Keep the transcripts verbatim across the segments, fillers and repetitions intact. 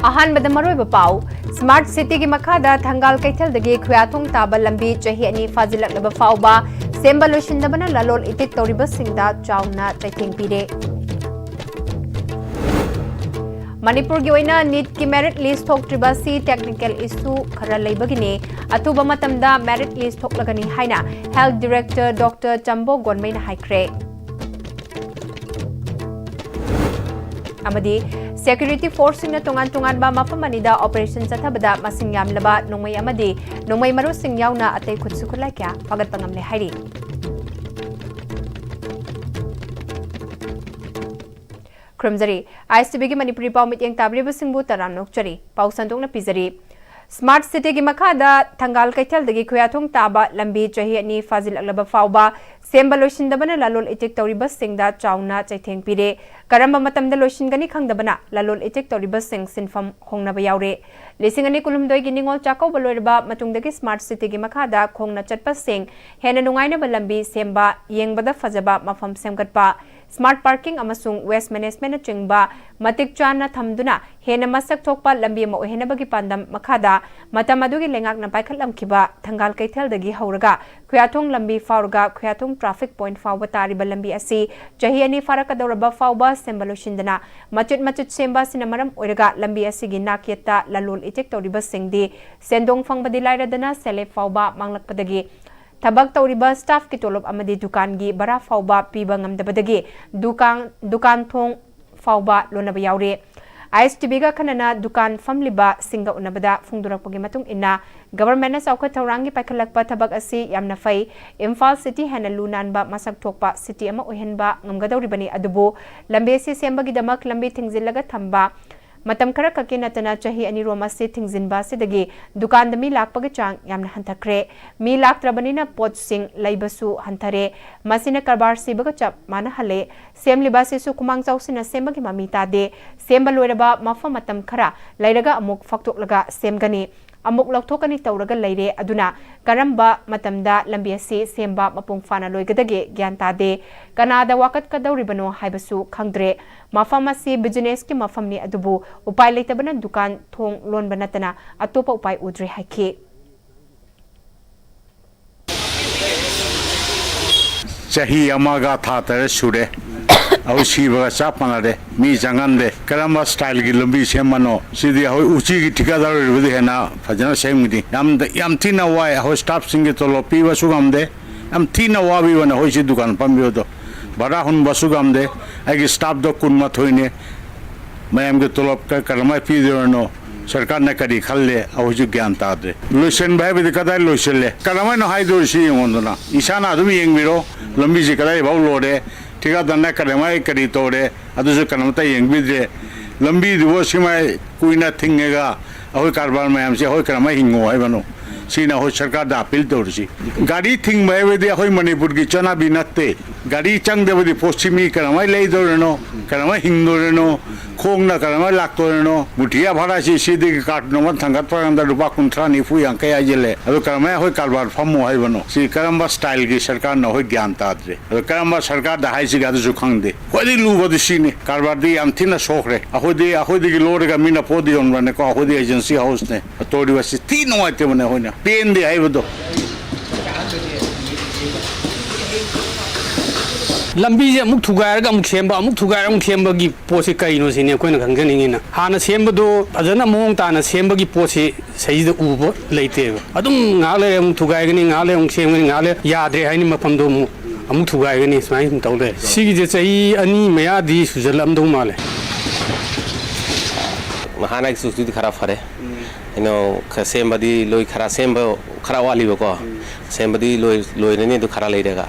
ꯑꯍꯥꯟꯕꯗ ꯃꯔꯨꯑꯣꯏꯕ ꯄꯥꯎ꯫ ꯁ꯭ꯃꯥꯔꯠ ꯁꯤꯇꯤꯒꯤ ꯃꯈꯥꯗ ꯊꯪꯒꯥꯜ ꯀꯩꯊꯦꯜꯗꯒꯤ ꯈꯨꯌꯥꯊꯣꯡ ꯇꯥꯕ ꯂꯝꯕꯤ ꯆꯍꯤ ꯑꯅꯤ ꯐꯥꯖꯤꯜꯂꯛꯂꯕ ꯐꯥꯎꯕ ꯁꯦꯝꯕ ꯂꯣꯏꯁꯤꯟꯗꯕꯅ ꯂꯂꯣꯜ ꯏꯇꯤꯛ ꯇꯧꯔꯤꯕꯁꯤꯡꯗ ꯆꯥꯎꯅ ꯆꯩꯊꯦꯡ ꯄꯤꯔꯦ꯫ ꯃꯅꯤꯄꯨꯔꯒꯤ ꯑꯣꯏꯅ ꯅꯤꯠꯀꯤ ꯃꯦꯔꯤꯠ ꯂꯤꯁ ꯊꯣꯛꯇ꯭ꯔꯤꯕ ꯑꯁꯤ ꯇꯦꯛꯅꯤꯀꯦꯜ ꯏꯁꯨ ꯈꯔ ꯂꯩꯕꯒꯤꯅꯤ꯫ ꯑꯊꯨꯕ ꯃꯇꯝꯗ ꯃꯦꯔꯤꯠ ꯂꯤꯁ ꯊꯣꯛꯂꯒꯅꯤ ꯍꯥꯏꯅ ꯍꯦꯜꯊ ꯗꯤꯔꯦꯛꯇꯔ ꯗꯣꯛꯇꯔ ꯆꯝꯕꯣ ꯒꯣꯟꯃꯩꯅ ꯍꯥꯏꯈ꯭ꯔꯦ꯫ ꯑꯃꯗꯤ ꯁꯦꯀ꯭ꯌꯨꯔꯤꯇꯤ ꯐꯣꯔꯁꯁꯤꯡꯅ ꯇꯣꯉꯥꯟ ꯇꯣꯉꯥꯟꯕ ꯃꯐꯝ ꯑꯅꯤꯗ ꯑꯣꯄꯔꯦꯁꯟ ꯆꯠꯊꯕꯗ ꯃꯁꯤꯡ ꯌꯥꯝꯂꯕ ꯅꯣꯡꯃꯩ ꯑꯃꯗꯤ ꯅꯣꯡꯃꯩ ꯃꯔꯨꯁꯤꯡ ꯌꯥꯎꯅ ꯑꯇꯩ ꯈꯨꯠꯁꯨ ꯈꯨꯠꯂꯥꯏ ꯀꯌꯥ ꯐꯥꯒꯠꯄ ꯉꯝꯂꯦ ꯍꯥꯏꯔꯤ꯫ ꯈꯨꯔꯨꯝꯖꯔꯤ꯫ ꯑꯥꯏ ꯑꯦꯁ ꯇꯤ ꯚꯤꯒꯤ ꯃꯅꯤꯄꯨꯔꯤ ꯄꯥꯎ ꯃꯤꯠꯌꯦꯡ ꯇꯥꯕꯤꯔꯤꯕꯁꯤꯡꯕꯨ ꯇꯔꯥꯝꯅ ꯑꯣꯛꯆꯔꯤ꯫ ꯄꯥꯎ ꯁꯟꯗꯣꯛꯅ ꯄꯤꯖꯔꯤ꯫ ꯁ꯭ꯃꯥꯔꯠ ꯁꯤꯇꯤꯒꯤ ꯃꯈꯥꯗ ꯊꯪꯒꯥꯜ ꯀꯩꯊꯦꯜꯗꯒꯤ ꯈꯨꯌꯥꯊꯣꯡ ꯇꯥꯕ ꯂꯝꯕꯤ ꯆꯍꯤ ꯑꯅꯤ ꯐꯥꯖꯤꯜꯂꯛꯂꯕ ꯐꯥꯎꯕ ꯁꯦꯝꯕ ꯂꯣꯏꯁꯤꯟꯗꯕꯅ ꯂꯂꯣꯜ ꯏꯇꯤꯛ ꯇꯧꯔꯤꯕꯁꯤꯡꯗ ꯆꯥꯎꯅ ꯆꯩꯊꯦꯡ ꯄꯤꯔꯦ꯫ ꯀꯔꯝꯕ ꯃꯇꯝꯗ ꯂꯣꯏꯁꯤꯟꯒꯅꯤ ꯈꯪꯗꯕꯅ ꯂꯂꯣꯜ ꯏꯇꯤꯛ ꯇꯧꯔꯤꯕꯁꯤꯡ ꯁꯤꯟꯐꯝ ꯍꯣꯡꯅꯕ ꯌꯥꯎꯔꯦ꯫ ꯂꯤꯁꯤꯡ ꯑꯅꯤ ꯀꯨꯟꯍꯨꯝꯗꯣꯏꯒꯤ ꯅꯤꯉꯣꯜ ꯆꯥꯛꯀꯧꯕ ꯂꯣꯏꯔꯕ ꯃꯇꯨꯡꯗꯒꯤ ꯁ꯭ꯃꯥꯔꯠ ꯁꯤꯇꯤꯒꯤ ꯃꯈꯥꯗ ꯈꯣꯡꯅ ꯆꯠꯄꯁꯤꯡ ꯍꯦꯟꯅ ꯅꯨꯡꯉꯥꯏꯅꯕ ꯂꯝꯕꯤ ꯁꯦꯝꯕ, ꯌꯦꯡꯕꯗ ꯐꯖꯕ ꯃꯐꯝ ꯁꯦꯝꯒꯠꯄ, ꯁ꯭ꯃꯥꯔꯠ ꯄꯥꯔꯀꯤꯡ ꯑꯃꯁꯨꯡ ꯋꯦꯁ ꯃꯦꯅꯦꯖꯃꯦꯟꯠꯅꯆꯤꯡꯕ ꯃꯇꯤꯛ ꯆꯥꯅ ꯊꯝꯗꯨꯅ ꯍꯦꯟꯅ ꯃꯁꯛ ꯊꯣꯛꯄ ꯂꯝꯕꯤ ꯑꯃ ꯑꯣꯏꯍꯟꯅꯕꯒꯤ ꯄꯥꯟꯗꯝ ꯃꯈꯥꯗ ꯃꯇꯝ ꯑꯗꯨꯒꯤ ꯂꯩꯉꯥꯛꯅ ꯄꯥꯏꯈꯠꯂꯝꯈꯤꯕ ꯊꯪꯒꯥꯜ ꯀꯩꯊꯦꯜꯗꯒꯤ ꯍꯧꯔꯒ ꯈꯨꯌꯥꯊꯣꯡ ꯂꯝꯕꯤ ꯐꯥꯎꯔꯒ ꯈꯨꯌꯥꯊꯣꯡ ꯇ꯭ꯔꯥꯐꯤꯛ ꯄꯣꯏꯟꯠ ꯐꯥꯎꯕ ꯇꯥꯔꯤꯕ ꯂꯝꯕꯤ ꯑꯁꯤ ꯆꯍꯤ ꯑꯅꯤ ꯐꯥꯔꯛꯀꯗꯧꯔꯕ ꯐꯥꯎꯕ ꯁꯦꯝꯕ ꯂꯣꯏꯁꯤꯟꯗꯅ ꯃꯆꯤꯠ ꯃꯆꯤꯠ ꯁꯦꯝꯕ ꯑꯁꯤꯅ ꯃꯔꯝ ꯑꯣꯏꯔꯒ ꯂꯝꯕꯤ ꯑꯁꯤꯒꯤ ꯅꯥꯛꯌꯦꯠꯇ ꯂꯂꯣꯜ ꯏꯇꯤꯛ ꯇꯧꯔꯤꯕꯁꯤꯡꯗꯤ ꯁꯦꯟꯗꯣꯡ ꯐꯪꯕꯗꯤ ꯂꯥꯏꯔꯗꯅ ꯁꯦꯜꯐ ꯍꯦꯜꯞ ꯐꯥꯎꯕ ꯃꯥꯡꯂꯛꯄꯗꯒꯤ ꯊꯕꯛ ꯇꯧꯔꯤꯕ ꯁ꯭ꯇꯥꯐꯀꯤ ꯇꯣꯂꯣꯞ ꯑꯃꯗꯤ ꯗꯨꯀꯥꯟꯒꯤ ꯚꯔꯥ ꯐꯥꯎꯕ ꯄꯤꯕ ꯉꯝꯗꯕꯗꯒꯤ ꯗꯨꯀꯥꯟ, ꯗꯨꯀꯥꯟ ꯊꯣꯡ ꯐꯥꯎꯕ ꯂꯣꯟꯅꯕ ꯌꯥꯎꯔꯤ꯫ ꯑꯥꯏ ꯑꯦꯁ ꯇꯤ ꯚꯤꯒ ꯑꯈꯟꯅꯅ ꯗꯨꯀꯥꯟ ꯐꯝꯂꯤꯕꯁꯤꯡꯒ ꯎꯅꯕꯗ ꯐꯣꯡꯗꯣꯔꯛꯄꯒꯤ ꯃꯇꯨꯡ ꯏꯟꯅ, ꯒꯚꯔꯟꯃꯦꯟꯠꯅ ꯆꯥꯎꯈꯠ ꯊꯧꯔꯥꯡꯒꯤ ꯄꯥꯏꯈꯠꯂꯛꯄ ꯊꯕꯛ ꯑꯁꯤ ꯌꯥꯝꯅ ꯐꯩ꯫ ꯏꯝꯐꯥꯜ ꯁꯤꯇꯤ ꯍꯦꯟꯅ ꯂꯨ ꯅꯥꯟꯕ, ꯃꯁꯛ ꯊꯣꯛꯄ ꯁꯤꯇꯤ ꯑꯃ ꯑꯣꯏꯍꯟꯕ ꯉꯝꯒꯗꯧꯔꯤꯕꯅꯤ, ꯑꯗꯨꯕꯨ ꯂꯝꯕꯤ ꯑꯁꯤ ꯁꯦꯝꯕꯒꯤꯗꯃꯛ ꯂꯝꯕꯤ ꯊꯤꯡꯖꯤꯜꯂꯒ ꯊꯝꯕ, ꯃꯇꯝ ꯈꯔ ꯈꯛꯀꯤ ꯅꯠꯇꯅ ꯆꯍꯤ ꯑꯅꯤꯔꯣꯝ ꯑꯁꯤ ꯊꯤꯡꯖꯤꯟꯕ ꯑꯁꯤꯗꯒꯤ ꯗꯨꯀꯥꯟꯗ ꯃꯤ ꯂꯥꯛꯄꯒꯤ ꯆꯥꯡ ꯌꯥꯝꯅ ꯍꯟꯊꯈ꯭ꯔꯦ꯫ ꯃꯤ ꯂꯥꯛꯇ꯭ꯔꯕꯅꯤꯅ ꯄꯣꯠꯁꯤꯡ ꯂꯩꯕꯁꯨ ꯍꯟꯊꯔꯦ꯫ ꯃꯁꯤꯅ ꯀꯔꯕꯥꯔ ꯁꯤꯕꯒ ꯆꯞ ꯃꯥꯟꯅꯍꯜꯂꯦ꯫ ꯁꯦꯝꯂꯤꯕ ꯑꯁꯤꯁꯨ ꯈꯨꯃꯥꯡ ꯆꯥꯎꯁꯤꯟꯅ ꯁꯦꯝꯕꯒꯤ ꯃꯃꯤ ꯇꯥꯗꯦ꯫ ꯁꯦꯝꯕ ꯂꯣꯏꯔꯕ ꯃꯐꯝ ꯃꯇꯝ ꯈꯔ ꯂꯩꯔꯒ ꯑꯃꯨꯛ ꯐꯥꯛꯇꯣꯛꯂꯒ ꯁꯦꯝꯒꯅꯤ꯫ ꯑꯃꯨꯛ ꯂꯧꯊꯣꯛꯀꯅꯤ ꯇꯧꯔꯒ ꯂꯩꯔꯦ꯫ ꯑꯗꯨꯅ ꯀꯔꯝꯕ ꯃꯇꯝꯗ ꯂꯝꯕꯤ ꯑꯁꯤ ꯁꯦꯝꯕ ꯃꯄꯨꯡ ꯐꯥꯅ ꯂꯣꯏꯒꯗꯒꯦ ꯒ꯭ꯌꯥꯟ ꯇꯥꯗꯦ꯫ ꯀꯅꯥꯗ ꯋꯥꯀꯠꯀꯗꯧꯔꯤꯕꯅꯣ ꯍꯥꯏꯕꯁꯨ ꯈꯪꯗ꯭ꯔꯦ꯫ ꯃꯐꯝ ꯑꯁꯤ ꯕꯤꯖꯤꯅꯦꯁꯀꯤ ꯃꯐꯝꯅꯤ, ꯑꯗꯨꯕꯨ ꯎꯄꯥꯏ ꯂꯩꯇꯕꯅ ꯗꯨꯀꯥꯟ ꯊꯣꯡ ꯂꯣꯟꯕ ꯅꯠꯇꯅ ꯑꯇꯣꯞꯄ ꯎꯄꯥꯏ ꯎꯗ꯭ꯔꯦ ꯍꯥꯏꯈꯤ꯫ ꯆꯍꯤ ꯑꯃꯒ ꯊꯥ ꯇꯔꯦꯠ ꯁꯨꯔꯦ꯫ ꯑꯩꯈꯣꯏ ꯁꯤꯕꯒ ꯆꯞ ꯃꯥꯟꯅꯔꯦ꯫ ꯃꯤ ꯆꯪꯍꯟꯗꯦ꯫ ꯀꯔꯝꯕ ꯁ꯭ꯇꯥꯏꯜꯒꯤ ꯂꯝꯕꯤ ꯁꯦꯝꯕꯅꯣ? ꯁꯤꯗꯤ ꯑꯩꯈꯣꯏ ꯎꯆꯤꯒꯤ ꯊꯤꯀꯥꯗꯥꯔ ꯑꯣꯏꯔꯕꯗꯤ ꯍꯦꯟꯅ ꯐꯖꯅ ꯁꯦꯝꯒꯅꯤ꯫ ꯌꯥꯝ, ꯌꯥꯝ ꯊꯤꯅ ꯋꯥꯏ꯫ ꯑꯩꯈꯣꯏ ꯁ꯭ꯇꯥꯐꯁꯤꯡꯒꯤ ꯇꯣꯂꯣꯞ ꯄꯤꯕꯁꯨ ꯉꯝꯗꯦ꯫ ꯌꯥꯝ ꯊꯤꯅ ꯋꯥꯕꯤꯕꯅ ꯑꯩꯈꯣꯏ ꯁꯤ ꯗꯨꯀꯥꯟ ꯐꯝꯕꯤꯕꯗꯣ꯫ ꯚꯔꯥ ꯍꯨꯟꯕꯁꯨ ꯉꯝꯗꯦ꯫ ꯑꯩꯒꯤ ꯁ꯭ꯇꯥꯐꯇꯣ ꯀꯨꯟꯃꯥꯊꯣꯏꯅꯦ꯫ ꯃꯌꯥꯝꯒꯤ ꯇꯣꯂꯣꯞ ꯀ-, ꯀꯔꯝꯍꯥꯏꯅ ꯄꯤꯗꯣꯏꯅꯣ? ꯁꯔꯀꯥꯔꯅ ꯀꯔꯤ ꯈꯜꯂꯦ? ꯑꯩꯈꯣꯏꯁꯨ ꯒ꯭ꯌꯥꯟ ꯇꯥꯗ꯭ꯔꯦ꯫ ꯂꯣꯏꯁꯤꯟꯕ ꯍꯥꯏꯕꯗꯤ ꯀꯗꯥꯏ ꯂꯣꯏꯁꯤꯜꯂꯦ? ꯀꯔꯝꯍꯥꯏꯅ ꯍꯥꯏꯗꯣꯔꯤꯁꯤ ꯌꯦꯡꯉꯣꯗꯅ꯫ ꯏꯁꯥꯅ ꯑꯗꯨꯝ ꯌꯦꯡꯕꯤꯔꯣ꯫ ꯂꯝꯕꯤꯁꯤ ꯀꯗꯥꯏꯐꯥꯎ ꯂꯣꯏꯔꯦ? ꯊꯤꯀꯥꯗꯥꯔꯅ ꯀꯔꯝꯍꯥꯏ ꯀꯔꯤ ꯇꯧꯔꯦ? ꯑꯗꯨꯁꯨ ꯀꯅꯥꯝꯇ ꯌꯦꯡꯕꯤꯗ꯭ꯔꯦ꯫ ꯂꯝꯕꯤꯗꯨꯕꯨ ꯁꯤꯃꯥꯏ ꯀꯨꯏꯅ ꯊꯤꯡꯉꯒ ꯑꯩꯈꯣꯏ ꯀꯔꯕꯥꯔ ꯃꯌꯥꯝꯁꯦ ꯑꯩꯈꯣꯏ ꯀꯔꯝꯍꯥꯏꯅ ꯍꯤꯡꯉꯣ ꯍꯥꯏꯕꯅꯣ? ꯁꯤꯅ ꯑꯩꯈꯣꯏ ꯁꯔꯀꯥꯔꯗ ꯑꯄꯤꯜ ꯇꯧꯔꯤꯁꯤ꯫ ꯒꯥꯔꯤ ꯊꯤꯡꯕ ꯍꯥꯏꯕꯗꯤ ꯑꯩꯈꯣꯏ ꯃꯅꯤꯄꯨꯔꯒꯤ ꯆꯠꯅꯕꯤ ꯅꯠꯇꯦ꯫ ꯒꯥꯔꯤ ꯆꯪꯗꯕꯗꯤ ꯄꯣꯠꯁꯤ ꯃꯤ ꯀꯔꯝꯍꯥꯏꯅ ꯂꯩꯗꯧꯔꯤꯅꯣ? ꯀꯔꯝꯍꯥꯏꯅ ꯍꯤꯡꯗꯣꯔꯤꯅꯣ? ꯈꯣꯡꯅ ꯀꯔꯝꯍꯥꯏꯅ ꯂꯥꯛꯇꯣꯔꯤꯅꯣ? ꯃꯨꯊꯤꯌꯥ ꯚꯔꯥꯁꯤ ꯁꯤꯗꯒꯤ ꯀꯥꯔꯇꯨꯟ ꯑꯃ ꯊꯥꯡꯒꯠꯄ ꯀꯥꯟꯗ ꯂꯨꯄꯥ ꯀꯨꯟꯊ꯭ꯔꯥ ꯅꯤꯐꯨ ꯌꯥꯡꯈꯩ ꯍꯥꯏꯖꯤꯜꯂꯦ꯫ ꯑꯗꯣ ꯀꯔꯝꯍꯥꯏꯅ ꯑꯩꯈꯣꯏ ꯀꯔꯕꯥꯔ ꯐꯝꯃꯣ ꯍꯥꯏꯕꯅꯣ? ꯁꯤ ꯀꯔꯝꯕ ꯁ꯭ꯇꯥꯏꯜꯒꯤ ꯁꯔꯀꯥꯔꯅꯣ ꯑꯩꯈꯣꯏ ꯒ꯭ꯌꯥꯟ ꯇꯥꯗ꯭ꯔꯦ꯫ ꯑꯗꯣ ꯀꯔꯝꯕ ꯁꯔꯀꯥꯔꯗ ꯍꯥꯏꯁꯤꯒꯦ ꯑꯗꯨꯁꯨ ꯈꯪꯗꯦ꯫ ꯈ꯭ꯋꯥꯏꯗꯒꯤ ꯂꯨꯕꯗꯤ ꯁꯤꯅꯤ꯫ ꯀꯔꯕꯥꯔꯗꯤ ꯌꯥꯝ ꯊꯤꯅ ꯁꯣꯛꯈ꯭ꯔꯦ꯫ ꯑꯩꯈꯣꯏꯗꯤ, ꯑꯩꯈꯣꯏꯗꯒꯤ ꯂꯧꯔꯒ ꯃꯤꯅ ꯄꯣꯠ ꯌꯣꯟꯕꯅꯦꯀꯣ꯫ ꯑꯩꯈꯣꯏꯗꯤ ꯑꯦꯖꯦꯟꯁꯤ ꯍꯥꯎꯁꯅꯦ꯫ ꯇꯧꯔꯤꯕꯁꯤ ꯊꯤ ꯅꯨꯡꯉꯥꯏꯇꯕꯅꯦ꯫ ꯑꯩꯈꯣꯏꯅ ꯄꯦꯟꯗꯦ ꯍꯥꯏꯕꯗꯣ꯫ ꯂꯝꯕꯤꯁꯦ ꯑꯃꯨꯛ ꯊꯨꯒꯥꯏꯔꯒ ꯑꯃꯨꯛ ꯁꯦꯝꯕ, ꯑꯃꯨꯛ ꯊꯨꯒꯥꯏꯔꯒ ꯑꯃꯨꯛ ꯁꯦꯝꯕꯒꯤ ꯄꯣꯠꯁꯤ ꯀꯩꯅꯣ ꯁꯤꯅꯤ ꯑꯩꯈꯣꯏꯅ ꯈꯪꯖꯅꯤꯡꯉꯤꯅ꯫ ꯍꯥꯟꯅ ꯁꯦꯝꯕꯗꯣ ꯐꯖꯅ ꯃꯑꯣꯡ ꯇꯥꯅ ꯁꯦꯝꯕꯒꯤ ꯄꯣꯠꯁꯤ ꯁꯤꯗ ꯎꯕ ꯂꯩꯇꯦꯕ꯫ ꯑꯗꯨꯝ ꯉꯥꯏꯍꯥꯛ ꯂꯩꯔ ꯑꯃꯨꯛ ꯊꯨꯒꯥꯏꯒꯅꯤ, ꯉꯥꯏꯍꯥꯛ ꯂꯩꯔ ꯑꯃꯨꯛ ꯁꯦꯝꯒꯅꯤ, ꯉꯥꯏꯍꯥꯛ ꯂꯩꯔ ꯌꯥꯗ꯭ꯔꯦ ꯍꯥꯏꯅꯤ, ꯃꯐꯝꯗꯣ ꯑꯃꯨꯛ, ꯑꯃꯨꯛ ꯊꯨꯒꯥꯏꯒꯅꯤ, ꯁꯨꯃꯥꯏꯅ ꯁꯨꯝ ꯇꯧ ꯂꯩꯔꯦ꯫ ꯁꯤꯒꯤꯁꯦ ꯆꯍꯤ ꯑꯅꯤ ꯃꯌꯥꯗꯤ ꯁꯨꯖꯜꯂꯛꯑꯝꯗꯧ ꯃꯥꯜꯂꯦ꯫ ꯍꯥꯟꯅꯒꯤ ꯁꯨꯁꯇꯨꯗꯤ ꯈꯔ ꯐꯔꯦ꯫ ꯀꯩꯅꯣ, ꯈꯔ ꯁꯦꯝꯕꯗꯤ ꯂꯣꯏ, ꯈꯔ ꯁꯦꯝꯕ ꯈꯔ ꯋꯥꯠꯂꯤꯕꯀꯣ꯫ ꯁꯦꯝꯕꯗꯤ ꯂꯣꯏ-, ꯂꯣꯏꯔꯅꯤ, ꯑꯗꯨ ꯈꯔ ꯂꯩꯔꯒ,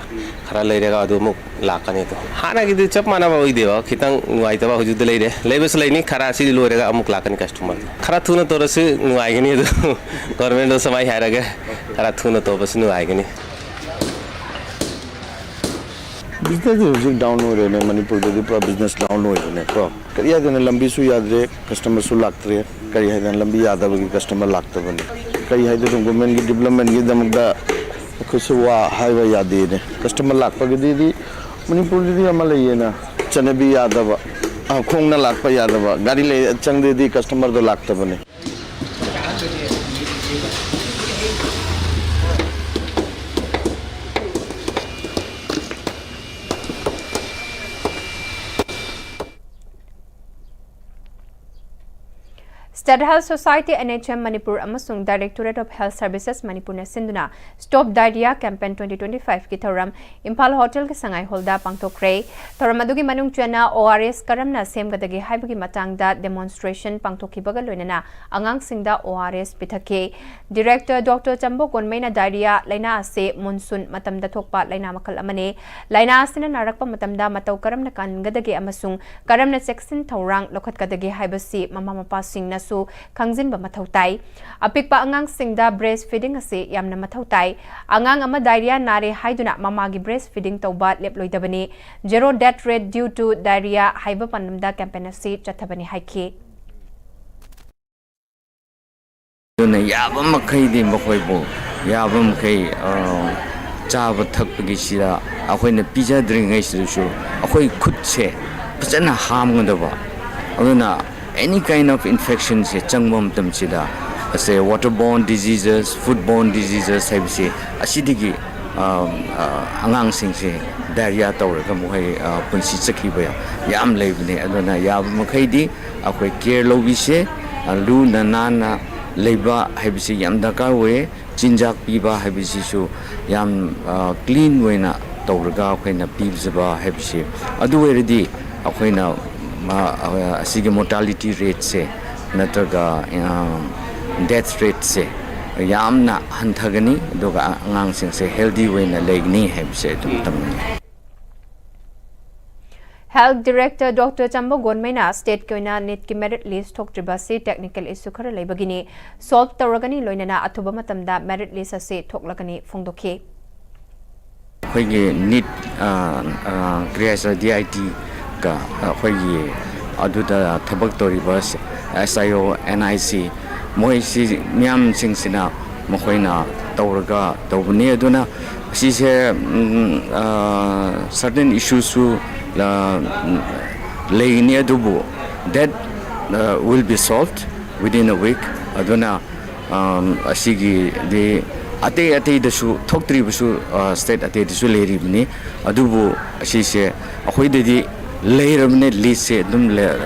ꯈꯔ ꯂꯩꯔꯒ ꯑꯗꯨ ꯑꯃꯨꯛ ꯂꯥꯛꯀꯅꯤ꯫ ꯑꯗꯣ ꯍꯥꯟꯅꯒꯤꯗꯤ ꯆꯞ ꯃꯥꯟꯅꯕ ꯑꯣꯏꯗꯦꯕ, ꯈꯤꯇꯪ ꯅꯨꯡꯉꯥꯏꯇꯕ ꯍꯧꯖꯤꯛꯇꯤ ꯂꯩꯔꯦ꯫ ꯂꯩꯕꯁꯨ ꯂꯩꯅꯤ, ꯈꯔ ꯑꯁꯤꯗꯤ ꯂꯣꯏꯔꯒ ꯑꯃꯨꯛ ꯂꯥꯛꯀꯅꯤ ꯀꯁꯇꯃꯔꯗꯤ꯫ ꯈꯔ ꯊꯨꯅ ꯇꯧꯔꯁꯨ ꯅꯨꯡꯉꯥꯏꯒꯅꯤ꯫ ꯑꯗꯨ ꯒꯣꯔꯃꯦꯟꯗꯣ ꯁꯨꯃꯥꯏꯅ ꯍꯥꯏꯔꯒ ꯈꯔ ꯊꯨꯅ ꯇꯧꯕꯁꯨ ꯅꯨꯡꯉꯥꯏꯒꯅꯤ꯫ ꯕꯤꯖꯤꯅꯦꯁꯁꯦ ꯍꯧꯖꯤꯛ ꯗꯥꯎꯟ ꯑꯣꯏꯔꯦꯅꯦ, ꯃꯅꯤꯄꯨꯔꯗꯗꯤ ꯄꯨꯔꯥ ꯕꯤꯖꯤꯅꯦꯁ ꯗꯥꯎꯟ ꯑꯣꯏꯔꯦꯅꯦ꯫ ꯀꯣ, ꯀꯔꯤ ꯍꯥꯏꯗꯅ, ꯂꯝꯕꯤꯁꯨ ꯌꯥꯗ꯭ꯔꯦ, ꯀꯁꯇꯃꯔꯁꯨ ꯂꯥꯛꯇ꯭ꯔꯦ꯫ ꯀꯔꯤ ꯍꯥꯏꯗꯅ, ꯂꯝꯕꯤ ꯌꯥꯗꯕꯒꯤ ꯀꯁꯇꯃꯔ ꯂꯥꯛꯇꯕꯅꯤ꯫ ꯀꯔꯤ ꯍꯥꯏꯗꯣꯏꯅꯣ, ꯒꯣꯔꯃꯦꯟꯒꯤ ꯗꯤꯕꯂꯞꯃꯦꯟꯒꯤꯗꯃꯛꯇ ꯑꯩꯈꯣꯏꯁꯨ ꯋꯥ ꯍꯥꯏꯕ ꯌꯥꯗꯦꯅꯦ꯫ ꯀꯁꯇꯃꯔ ꯂꯥꯛꯄꯒꯤꯗꯤ ꯃꯅꯤꯄꯨꯔꯗꯗꯤ ꯑꯃ ꯂꯩꯌꯦꯅ, ꯆꯠꯅꯕꯤ ꯌꯥꯗꯕ, ꯑ, ꯈꯣꯡꯅ ꯂꯥꯛꯄ ꯌꯥꯗꯕ, ꯒꯥꯔꯤ ꯂꯩ, ꯆꯪꯗ꯭ꯔꯗꯤ ꯀꯁꯇꯃꯔꯗꯣ ꯂꯥꯛꯇꯕꯅꯦ꯫ State Health Society, N H M Manipur ꯑꯃꯁꯨꯡ Directorate of Health Services ꯃꯅꯤꯄꯨꯔꯅ ꯁꯤꯟꯗꯨꯅ Stop Diarrhea Campaign twenty twenty-five ꯀꯤ ꯊꯧꯔꯝ ꯏꯝꯐꯥꯜ ꯍꯣꯇꯦꯜꯒꯤ ꯁꯉꯥꯏ ꯍꯣꯜꯗ ꯄꯥꯡꯊꯣꯛꯈ꯭ꯔꯦ꯫ ꯊꯧꯔꯝ ꯑꯗꯨꯒꯤ ꯃꯅꯨꯡ ꯆꯟꯅ O R S ꯀꯔꯝꯅ ꯁꯦꯝꯒꯗꯒꯦ ꯍꯥꯏꯕꯒꯤ ꯃꯇꯥꯡꯗ demonstration ꯄꯥꯡꯊꯣꯛꯈꯤꯕꯒ ꯂꯣꯏꯅꯅ ꯑꯉꯥꯡꯁꯤꯡꯗ O R S ꯄꯤꯊꯛꯈꯤ꯫ Director Doctor ꯆꯝꯕꯣ ꯒꯣꯟꯃꯩꯅ diarrhea ꯂꯥꯏꯅꯥ ꯑꯁꯤ monsoon ꯃꯇꯝꯗ ꯊꯣꯛꯄ ꯂꯥꯏꯅꯥ ꯃꯈꯜ ꯑꯃꯅꯤ꯫ ꯂꯥꯏꯅꯥ ꯑꯁꯤꯅ ꯅꯥꯔꯛꯄ ꯃꯇꯝꯗ ꯃꯇꯧ ꯀꯔꯝꯅ ꯀꯟꯒꯗꯒꯦ ꯑꯃꯁꯨꯡ ꯀꯔꯝꯅ ꯆꯦꯛꯁꯤꯟ ꯊꯧꯔꯥꯡ ꯂꯧꯈꯠꯀꯗꯒꯦ ꯍꯥꯏꯕꯁꯤ ꯃꯃꯥ ꯃꯄꯥꯁꯤꯡꯅꯁꯨ ꯈꯪꯖꯤꯟꯕ ꯃꯊꯧ ꯇꯥꯏ꯫ ꯑꯄꯤꯛꯄ ꯑꯉꯥꯡꯁꯤꯡꯗ breast feeding ꯑꯁꯤ ꯌꯥꯝꯅ ꯃꯊꯧ ꯇꯥꯏ꯫ ꯑꯉꯥꯡ ꯑꯃ diarrhea ꯅꯥꯔꯦ ꯍꯥꯏꯗꯨꯅ ꯃꯃꯥꯒꯤ breast feeding ꯇꯧꯕ ꯂꯦꯞꯂꯣꯏꯗꯕꯅꯤ꯫ Zero Death Rate Due to Diarrhea ꯍꯥꯏꯕ ꯄꯥꯟꯗꯝꯗ campaign ꯑꯁꯤ ꯆꯠꯊꯕꯅꯤ ꯍꯥꯏꯈꯤ꯫ ꯑꯗꯨꯅ ꯌꯥꯕ ꯃꯈꯩꯗꯤ ꯃꯈꯣꯏꯕꯨ ꯌꯥꯕ ꯃꯈꯩ, ꯑ, ꯆꯥꯕ ꯊꯛꯄꯒꯤꯁꯤꯗ ꯑꯩꯈꯣꯏꯅ ꯄꯤꯖꯗ꯭ꯔꯤꯉꯩꯁꯤꯗꯁꯨ ꯑꯩꯈꯣꯏ ꯈꯨꯠꯁꯦ ꯐꯖꯅ ꯍꯥꯝꯒꯗꯕ꯫ ꯑꯗꯨꯅ any kind of infection ꯁꯦ ꯆꯪꯕ ꯃꯇꯝꯁꯤꯗ, ꯑꯁꯦ water borne diseases, food borne diseases ꯍꯥꯏꯕꯁꯤ ꯑꯁꯤꯗꯒꯤ, ꯑ, ꯑ, ꯑꯉꯥꯡꯁꯤꯡꯁꯦ diarrhea ꯇꯧꯔꯒ ꯃꯈꯣꯏ, ꯑ, ꯄꯨꯟꯁꯤ ꯆꯠꯈꯤꯕ ꯌꯥꯝ ꯂꯩꯕꯅꯦ꯫ ꯑꯗꯨꯅ ꯌꯥꯕ ꯃꯈꯩꯗꯤ ꯑꯩꯈꯣꯏ care ꯂꯧꯕꯤꯁꯦ꯫ ꯑ, ꯂꯨꯅ ꯅꯥꯟꯅ ꯂꯩꯕ ꯍꯥꯏꯕꯁꯤ ꯌꯥꯝ ꯗꯔꯀꯥꯔ ꯑꯣꯏꯌꯦ꯫ ꯆꯤꯟꯖꯥꯛ ꯄꯤꯕ ꯍꯥꯏꯕꯁꯤꯁꯨ ꯌꯥꯝ, ꯑ, clean ꯑꯣꯏꯅ ꯇꯧꯔꯒ ꯑꯩꯈꯣꯏꯅ ꯄꯤꯖꯕ ꯍꯥꯏꯕꯁꯤ, ꯑꯗꯨ ꯑꯣꯏꯔꯗꯤ ꯑꯩꯈꯣꯏꯅ, ꯑ, ꯑ, ꯑꯁꯤꯒꯤ mortality rate ꯁꯦ ꯅꯠꯇ꯭ꯔꯒ, ꯑ, death rate ꯁꯦ ꯌꯥꯝꯅ ꯍꯟꯊꯒꯅꯤ, ꯑꯗꯨꯒ ꯑꯉꯥꯡꯁꯤꯡꯁꯦ healthy ꯑꯣꯏꯅ ꯂꯩꯒꯅꯤ ꯍꯥꯏꯕꯁꯦ ꯑꯗꯨꯝ ꯇꯝꯅꯤꯡꯉꯤ꯫ Health Director Doctor ꯆꯝꯕ ꯒꯣꯟꯃꯩꯅ state ꯀꯤ ꯑꯣꯏꯅ NEET ꯀꯤ merit list ꯊꯣꯛꯇ꯭ꯔꯤꯕ ꯑꯁꯤ technical issue ꯈꯔ ꯂꯩꯕꯒꯤꯅꯤ, solve ꯇꯧꯔꯒꯅꯤ, ꯂꯣꯏꯅꯅ ꯑꯊꯨꯕ ꯃꯇꯝꯗ merit list ꯑꯁꯤ ꯊꯣꯛꯂꯒꯅꯤ ꯐꯣꯡꯗꯣꯛꯈꯤ꯫ ꯑꯩꯈꯣꯏꯒꯤ ꯅꯤꯠ ꯀꯔꯤ ꯍꯥꯏꯁꯤꯔ, ꯗꯤ ꯑꯥꯏ ꯇꯤꯒ ꯑꯩꯈꯣꯏꯒꯤ ꯑꯗꯨꯗ ꯊꯕꯛ ꯇꯧꯔꯤꯕ ꯑꯦꯁ I O, and I C, ꯃꯣꯏꯁꯤ ꯃꯤꯌꯥꯝꯁꯤꯡꯁꯤꯅ ꯃꯈꯣꯏꯅ ꯇꯧꯔꯒ ꯇꯧꯕꯅꯤ꯫ ꯑꯗꯨꯅ ꯁꯤꯁꯦ ꯁꯔꯇꯟ ꯏꯁꯨꯁꯨ ꯂꯩꯒꯅꯤ, ꯑꯗꯨꯕꯨ that will be solved within a week꯫ ꯑꯗꯨꯅ ꯑꯁꯤꯒꯤꯗꯤ ꯑꯇꯩ ꯑꯇꯩꯗꯁꯨ ꯊꯣꯛꯇ꯭ꯔꯤꯕꯁꯨ, ꯁ꯭ꯇꯦꯠ ꯑꯇꯩꯗꯁꯨ ꯂꯩꯔꯤꯕꯅꯤ꯫ ꯑꯗꯨꯕꯨ ꯑꯁꯤꯁꯦ ꯑꯩꯈꯣꯏꯗꯗꯤ ꯂꯩꯔꯕꯅꯦ, ꯂꯤꯁꯁꯦ ꯑꯗꯨꯝ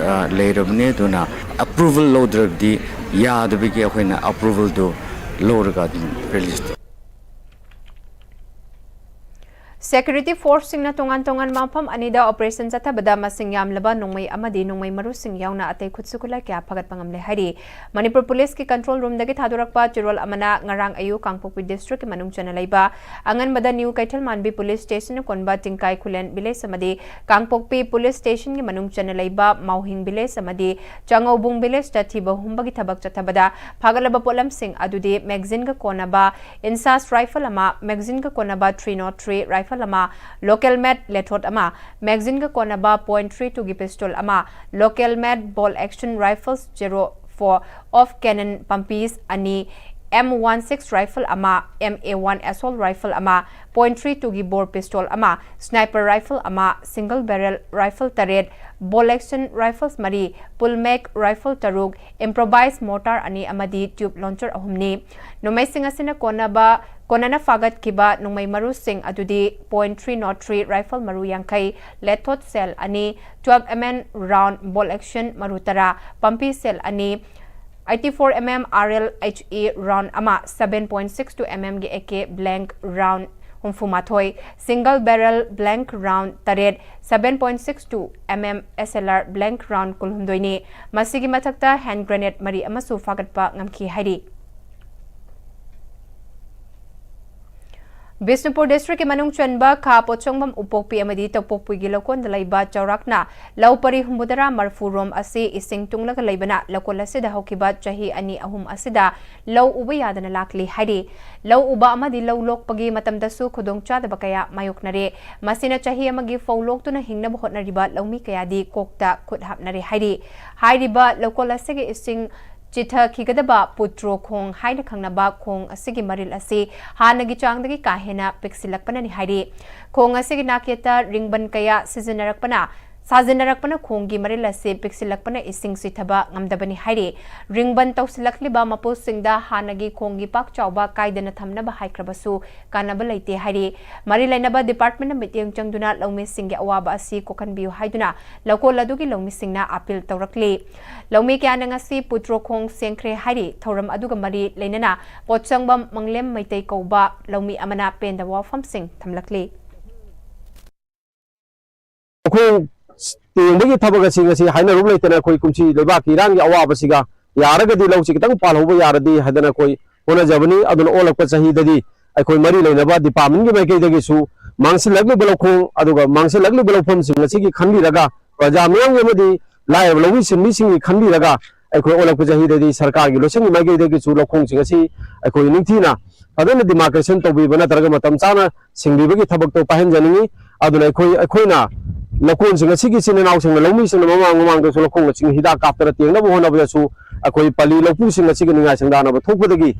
ꯂꯩꯔꯕꯅꯦ꯫ ꯑꯗꯨꯅ ꯑꯦꯄ꯭ꯔꯨꯚꯜ ꯂꯧꯗ꯭ꯔꯕꯗꯤ ꯌꯥꯗꯕꯒꯤ ꯑꯩꯈꯣꯏꯅ ꯑꯦꯄ꯭ꯔꯨꯚꯜꯗꯨ ꯂꯧꯔꯒ ꯑꯗꯨꯝ ꯔꯤꯂꯤꯁ ꯇꯧ꯫ ꯁꯦꯀ꯭ꯌꯨꯔꯤꯇꯤ ꯐꯣꯔꯁꯁꯤꯡꯅ ꯇꯣꯉꯥꯟ ꯇꯣꯉꯥꯟꯕ ꯃꯐꯝ ꯑꯅꯤꯗ ꯑꯣꯄꯔꯦꯁꯟ ꯆꯠꯊꯕꯗ ꯃꯁꯤꯡ ꯌꯥꯝꯂꯕ ꯅꯣꯡꯃꯩ ꯑꯃꯗꯤ ꯅꯣꯡꯃꯩ ꯃꯔꯨꯁꯤꯡ ꯌꯥꯎꯅ ꯑꯇꯩ ꯈꯨꯠꯁꯨ ꯈꯨꯠꯂꯥꯏ ꯀꯌꯥ ꯐꯒꯠꯄ ꯉꯝꯂꯦ ꯍꯥꯏꯔꯤ꯫ ꯃꯅꯤꯄꯨꯔ ꯄꯨꯂꯤꯁꯀꯤ ꯀꯟꯇ꯭ꯔꯣꯜ ꯔꯨꯝꯗꯒꯤ ꯊꯥꯗꯣꯔꯛꯄ ꯆꯦꯔꯣꯜ ꯑꯃꯅ ꯉꯔꯥꯡ ꯑꯌꯨꯛ ꯀꯥꯡꯄꯣꯛꯄꯤ ꯗꯤꯁꯇ꯭ꯔꯤꯛꯀꯤ ꯃꯅꯨꯡ ꯆꯟꯅ ꯂꯩꯕ ꯑꯉꯟꯕꯗ ꯅ꯭ꯌꯨ ꯀꯩꯊꯦꯜꯃꯥꯟꯕꯤ ꯄꯨꯂꯤꯁ ꯁ꯭ꯇꯦꯁꯟꯅ ꯀꯣꯟꯕ ꯇꯤꯡꯀꯥꯏ ꯈꯨꯂꯦꯟ ꯚꯤꯂꯦꯖ ꯑꯃꯗꯤ ꯀꯥꯡꯄꯣꯛꯄꯤ ꯄꯨꯂꯤꯁ ꯁ꯭ꯇꯦꯁꯟꯒꯤ ꯃꯅꯨꯡ ꯆꯟꯅ ꯂꯩꯕ ꯃꯥꯎꯍꯤꯡ ꯚꯤꯂꯦꯖ ꯑꯃꯗꯤ ꯆꯥꯉꯧꯕꯨꯡ ꯚꯤꯂꯦꯖꯇ ꯊꯤꯕ ꯍꯨꯝꯕꯒꯤ ꯊꯕꯛ ꯆꯠꯊꯕꯗ ꯐꯥꯒꯠꯂꯕ ꯄꯣꯠꯂꯝꯁꯤꯡ ꯑꯗꯨꯗꯤ ꯃꯦꯒꯖꯤꯟꯒ ꯀꯣꯟꯅꯕ ꯏꯟꯁꯥꯁ ꯔꯥꯏꯐꯜ ꯑꯃ, ꯃꯦꯒꯖꯤꯟꯒ ꯀꯣꯟꯅꯕ ꯊ꯭ꯔꯤ ꯅꯣꯠ ꯊ꯭ꯔꯤ ꯔꯥꯏꯐꯜ ꯑꯃ, ꯂꯣꯀꯦꯜ ꯃꯦꯗ ꯂꯦꯊꯣꯠ ꯑꯃ, ꯃꯦꯒꯖꯤꯟꯒ ꯀꯣꯟꯅꯕ ꯄꯣꯏꯟꯠ ꯊ꯭ꯔꯤ ꯇꯨꯒꯤ ꯄꯤꯁꯇꯣꯜ ꯑꯃ, local made bolt action rifles zero four of cannon ꯄꯝꯄꯤꯁ ꯑꯅꯤ, ꯑꯦꯝ ꯋꯥꯟ ꯁꯤꯛꯁ ꯔꯥꯏꯐꯜ ꯑꯃ, M A one assault rifle ꯑꯃ, ꯄꯣꯏꯟꯠ ꯊ꯭ꯔꯤ ꯇꯨꯒꯤ ꯕꯣꯔ ꯄꯤꯁꯇꯣꯜ ꯑꯃ, ꯁ꯭ꯅꯥꯏꯄꯔ ꯔꯥꯏꯐꯜ ꯑꯃ, ꯁꯤꯡꯒꯜ ꯕꯦꯔꯦꯜ ꯔꯥꯏꯐꯜ ꯇꯔꯦꯠ, ꯕꯣꯜ ꯑꯦꯛꯁꯟ ꯔꯥꯏꯐꯜꯁ ꯃꯔꯤ, ꯄꯨꯜ ꯃꯦꯛ ꯔꯥꯏꯐꯜ ꯇꯔꯨꯛ, ꯏꯝꯄ꯭ꯔꯣꯚꯥꯏꯖ ꯃꯣꯔꯇꯥꯔ ꯑꯅꯤ ꯑꯃꯗꯤ ꯇ꯭ꯌꯨꯕ ꯂꯣꯟꯆꯔ ꯑꯍꯨꯝꯅꯤ꯫ ꯅꯣꯡꯃꯩꯁꯤꯡ ꯑꯁꯤꯅ ꯀꯣꯟꯅꯕ ꯀꯣꯟꯅꯅ ꯐꯥꯒꯠꯈꯤꯕ ꯅꯣꯡꯃꯩ ꯃꯔꯨꯁꯤꯡ ꯑꯗꯨꯗꯤ point three naught three rifle ꯃꯔꯨ ꯌꯥꯡꯈꯩ, ꯂꯦꯊꯣꯠ ꯁꯦꯜ ꯑꯅꯤ, ꯇ꯭ꯋꯦꯜꯕ M M round bolt action ꯃꯔꯨ ꯇꯔꯥ, ꯄꯝꯄꯤ ꯁꯦꯜ ꯑꯅꯤ, eighty four M M R L H E round ꯑꯃ, seven point six two M ꯑꯦꯝꯒꯤ ꯑꯦ ꯀꯦ ꯕ꯭ꯂꯦꯡꯛ ꯔꯥꯎꯟ ꯍꯨꯝꯐꯨꯃꯥꯊꯣꯏ, ꯁꯤꯡꯒꯜ ꯕꯦꯔꯦꯜ ꯕ꯭ꯂꯦꯡꯛ ꯔꯥꯎꯟ ꯇꯔꯦꯠ, seven point six two M M S L R blank round ꯀꯨꯟꯍꯨꯝꯗꯣꯏꯅꯤ꯫ ꯃꯁꯤꯒꯤ ꯃꯊꯛꯇ hand grenade ꯃꯔꯤ ꯑꯃꯁꯨ ꯐꯥꯒꯠꯄ ꯉꯝꯈꯤ ꯍꯥꯏꯔꯤ꯫ ꯕꯤꯁꯅꯨꯄꯨꯔ ꯗꯤꯁꯇ꯭ꯔꯤꯛꯀꯤ ꯃꯅꯨꯡ ꯆꯟꯕ ꯈꯥ ꯄꯣꯠꯁꯪꯕꯝ, ꯎꯄꯣꯛꯄꯤ ꯑꯃꯗꯤ ꯇꯧꯄꯣꯛꯄꯤꯒꯤ ꯂꯧꯀꯣꯟꯗ ꯂꯩꯕ ꯆꯥꯎꯔꯥꯛꯅ ꯂꯧ ꯄꯔꯤ ꯍꯨꯝꯐꯨꯇꯔꯥ ꯃꯔꯐꯨ ꯔꯣꯝ ꯑꯁꯤ ꯏꯁꯤꯡ ꯇꯨꯡꯂꯒ ꯂꯩꯕꯅ ꯂꯧꯀꯣꯟ ꯑꯁꯤꯗ ꯍꯧꯈꯤꯕ ꯆꯍꯤ ꯑꯅꯤ ꯑꯍꯨꯝ ꯑꯁꯤꯗ ꯂꯧ ꯎꯕ ꯌꯥꯗꯅ ꯂꯥꯛꯂꯤ ꯍꯥꯏꯔꯤ꯫ ꯂꯧ ꯎꯕ ꯑꯃꯗꯤ ꯂꯧ ꯂꯣꯛꯄꯒꯤ ꯃꯇꯝꯗꯁꯨ ꯈꯨꯗꯣꯡꯆꯥꯗꯕ ꯀꯌꯥ ꯃꯥꯌꯣꯛꯅꯔꯦ꯫ ꯃꯁꯤꯅ ꯆꯍꯤ ꯑꯃꯒꯤ ꯐꯧ ꯂꯣꯛꯇꯨꯅ ꯍꯤꯡꯅꯕ ꯍꯣꯠꯅꯔꯤꯕ ꯂꯧꯃꯤ ꯀꯌꯥꯗꯤ ꯀꯣꯛꯇ ꯈꯨꯠ ꯍꯥꯞꯅꯔꯦ ꯍꯥꯏꯔꯤ꯫ ꯍꯥꯏꯔꯤꯕ ꯂꯧꯀꯣꯟ ꯑꯁꯤꯒꯤ ꯏꯁꯤꯡ ꯆꯤꯊꯈꯤꯒꯗꯕ ꯄꯨꯇ꯭ꯔꯣ ꯈꯣꯡ ꯍꯥꯏꯅ ꯈꯪꯅꯕ ꯈꯣꯡ ꯑꯁꯤꯒꯤ ꯃꯔꯤꯜ ꯑꯁꯤ ꯍꯥꯟꯅꯒꯤ ꯆꯥꯡꯗꯒꯤ ꯀꯥ ꯍꯦꯟꯅ ꯄꯤꯛꯁꯤꯜꯂꯛꯄꯅꯅꯤ ꯍꯥꯏꯔꯤ꯫ ꯈꯣꯡ ꯑꯁꯤꯒꯤ ꯅꯥꯛꯌꯦꯠꯇ ꯔꯤꯡꯕꯟ ꯀꯌꯥ ꯁꯤꯖꯤꯟꯅꯔꯛꯄꯅ, ꯁꯥꯖꯤꯟꯅꯔꯛꯄꯅ ꯈꯣꯡꯒꯤ ꯃꯔꯤꯜ ꯑꯁꯤ ꯄꯤꯛꯁꯤꯜꯂꯛꯄꯅ ꯏꯁꯤꯡ ꯆꯤꯊꯕ ꯉꯝꯗꯕꯅꯤ ꯍꯥꯏꯔꯤ꯫ ꯔꯤꯡꯕꯟ ꯇꯧꯁꯤꯜꯂꯛꯂꯤꯕ ꯃꯄꯨꯁꯤꯡꯗ ꯍꯥꯟꯅꯒꯤ ꯈꯣꯡꯒꯤ ꯄꯥꯛ ꯆꯥꯎꯕ ꯀꯥꯏꯗꯅ ꯊꯝꯅꯕ ꯍꯥꯏꯈ꯭ꯔꯕꯁꯨ ꯀꯥꯟꯅꯕ ꯂꯩꯇꯦ ꯍꯥꯏꯔꯤ꯫ ꯃꯔꯤ ꯂꯩꯅꯕ ꯗꯤꯄꯥꯔꯠꯃꯦꯟꯅ ꯃꯤꯠꯌꯦꯡ ꯆꯪꯗꯨꯅ ꯂꯧꯃꯤꯁꯤꯡꯒꯤ ꯑꯋꯥꯕ ꯑꯁꯤ ꯀꯣꯛꯍꯟꯕꯤꯌꯨ ꯍꯥꯏꯗꯨꯅ ꯂꯧꯀꯣꯜ ꯑꯗꯨꯒꯤ ꯂꯧꯃꯤꯁꯤꯡꯅ ꯑꯥꯄꯤꯜ ꯇꯧꯔꯛꯂꯤ꯫ ꯂꯧꯃꯤ ꯀꯌꯥꯅ ꯉꯁꯤ ꯄꯨꯇ꯭ꯔꯣ ꯈꯣꯡ ꯁꯦꯡꯈ꯭ꯔꯦ ꯍꯥꯏꯔꯤ꯫ ꯊꯧꯔꯝ ꯑꯗꯨꯒ ꯃꯔꯤ ꯂꯩꯅꯅ ꯄꯣꯠꯁꯪꯕꯝ ꯃꯪꯂꯦꯝ ꯃꯩꯇꯩ ꯀꯧꯕ ꯂꯧꯃꯤ ꯑꯃꯅ ꯄꯦꯟꯗꯕ ꯋꯥꯐꯝꯁꯤꯡ ꯊꯝꯂꯛꯂꯤ꯫ ꯂꯧꯈꯣꯡ ꯇꯦꯡꯕꯒꯤ ꯊꯕꯛ ꯑꯁꯤ ꯉꯁꯤ ꯍꯥꯏꯅꯔꯨ ꯂꯩꯇꯅ ꯑꯩꯈꯣꯏ ꯀꯨꯝꯁꯤ ꯂꯩꯕꯥꯛꯀꯤ ꯏꯔꯥꯡꯒꯤ ꯑꯋꯥꯕꯁꯤꯒ ꯌꯥꯔꯒꯗꯤ ꯂꯧꯁꯤ ꯈꯤꯇꯪ ꯄꯥꯜꯍꯧꯕ ꯌꯥꯔꯗꯤ ꯍꯥꯏꯗꯅ ꯑꯩꯈꯣꯏ ꯍꯣꯠꯅꯖꯕꯅꯤ꯫ ꯑꯗꯨꯅ ꯑꯣꯜꯂꯛꯄ ꯆꯍꯤꯗꯗꯤ ꯑꯩꯈꯣꯏ ꯃꯔꯤ ꯂꯩꯅꯕ ꯗꯤꯄꯥꯔꯠꯃꯦꯟꯒꯤ ꯃꯥꯏꯀꯩꯗꯒꯤꯁꯨ ꯃꯥꯡꯁꯤꯜꯂꯛꯂꯤꯕ ꯂꯧꯈꯣꯡ ꯑꯗꯨꯒ ꯃꯥꯡꯁꯤꯜꯂꯛꯂꯤꯕ ꯂꯧꯐꯝꯁꯤꯡ ꯑꯁꯤꯒꯤ ꯈꯟꯕꯤꯔꯒ ꯄ꯭ꯔꯖꯥ ꯃꯤꯌꯥꯝꯒꯤ ꯑꯃꯗꯤ ꯂꯥꯏꯔꯕ ꯂꯧꯃꯤ ꯁꯤꯟꯃꯤꯁꯤꯡꯒꯤ ꯈꯟꯕꯤꯔꯒ ꯑꯩꯈꯣꯏ ꯑꯣꯜꯂꯛꯄ ꯆꯍꯤꯗꯗꯤ ꯁꯔꯀꯥꯔꯒꯤ ꯂꯣꯏꯁꯪꯒꯤ ꯃꯥꯏꯀꯩꯗꯒꯤꯁꯨ ꯂꯧꯈꯣꯡꯁꯤꯡ ꯑꯁꯤ ꯑꯩꯈꯣꯏ ꯅꯤꯡꯊꯤꯅ ꯐꯖꯅ ꯗꯤꯃꯥꯔꯀꯦꯁꯟ ꯇꯧꯕꯤꯕ ꯅꯠꯇ꯭ꯔꯒ ꯃꯇꯝ ꯆꯥꯅ ꯁꯤꯡꯕꯤꯕꯒꯤ ꯊꯕꯛꯇꯣ ꯄꯥꯏꯍꯟꯖꯅꯤꯡꯏ꯫ ꯑꯗꯨꯅ ꯑꯩꯈꯣꯏ ꯑꯩꯈꯣꯏꯅ ꯂꯧꯀꯣꯟꯁꯤꯡ ꯑꯁꯤꯒꯤ ꯏꯆꯤꯟ ꯏꯅꯥꯎꯁꯤꯡꯅ ꯂꯧꯃꯤꯁꯤꯡꯅ ꯃꯃꯥꯡ ꯃꯃꯥꯡꯗꯁꯨ ꯂꯧꯈꯣꯡ ꯑꯁꯤꯡ ꯍꯤꯗꯥꯛ ꯀꯥꯞꯇꯅ ꯇꯦꯡꯅꯕ ꯍꯣꯠꯅꯕꯗꯁꯨ ꯑꯩꯈꯣꯏ ꯄꯜꯂꯤ ꯂꯧꯄꯨꯁꯤꯡ ꯑꯁꯤꯒꯤ ꯅꯤꯡꯉꯥꯏ ꯁꯪꯗꯥꯅꯕ ꯊꯣꯛꯄꯗꯒꯤ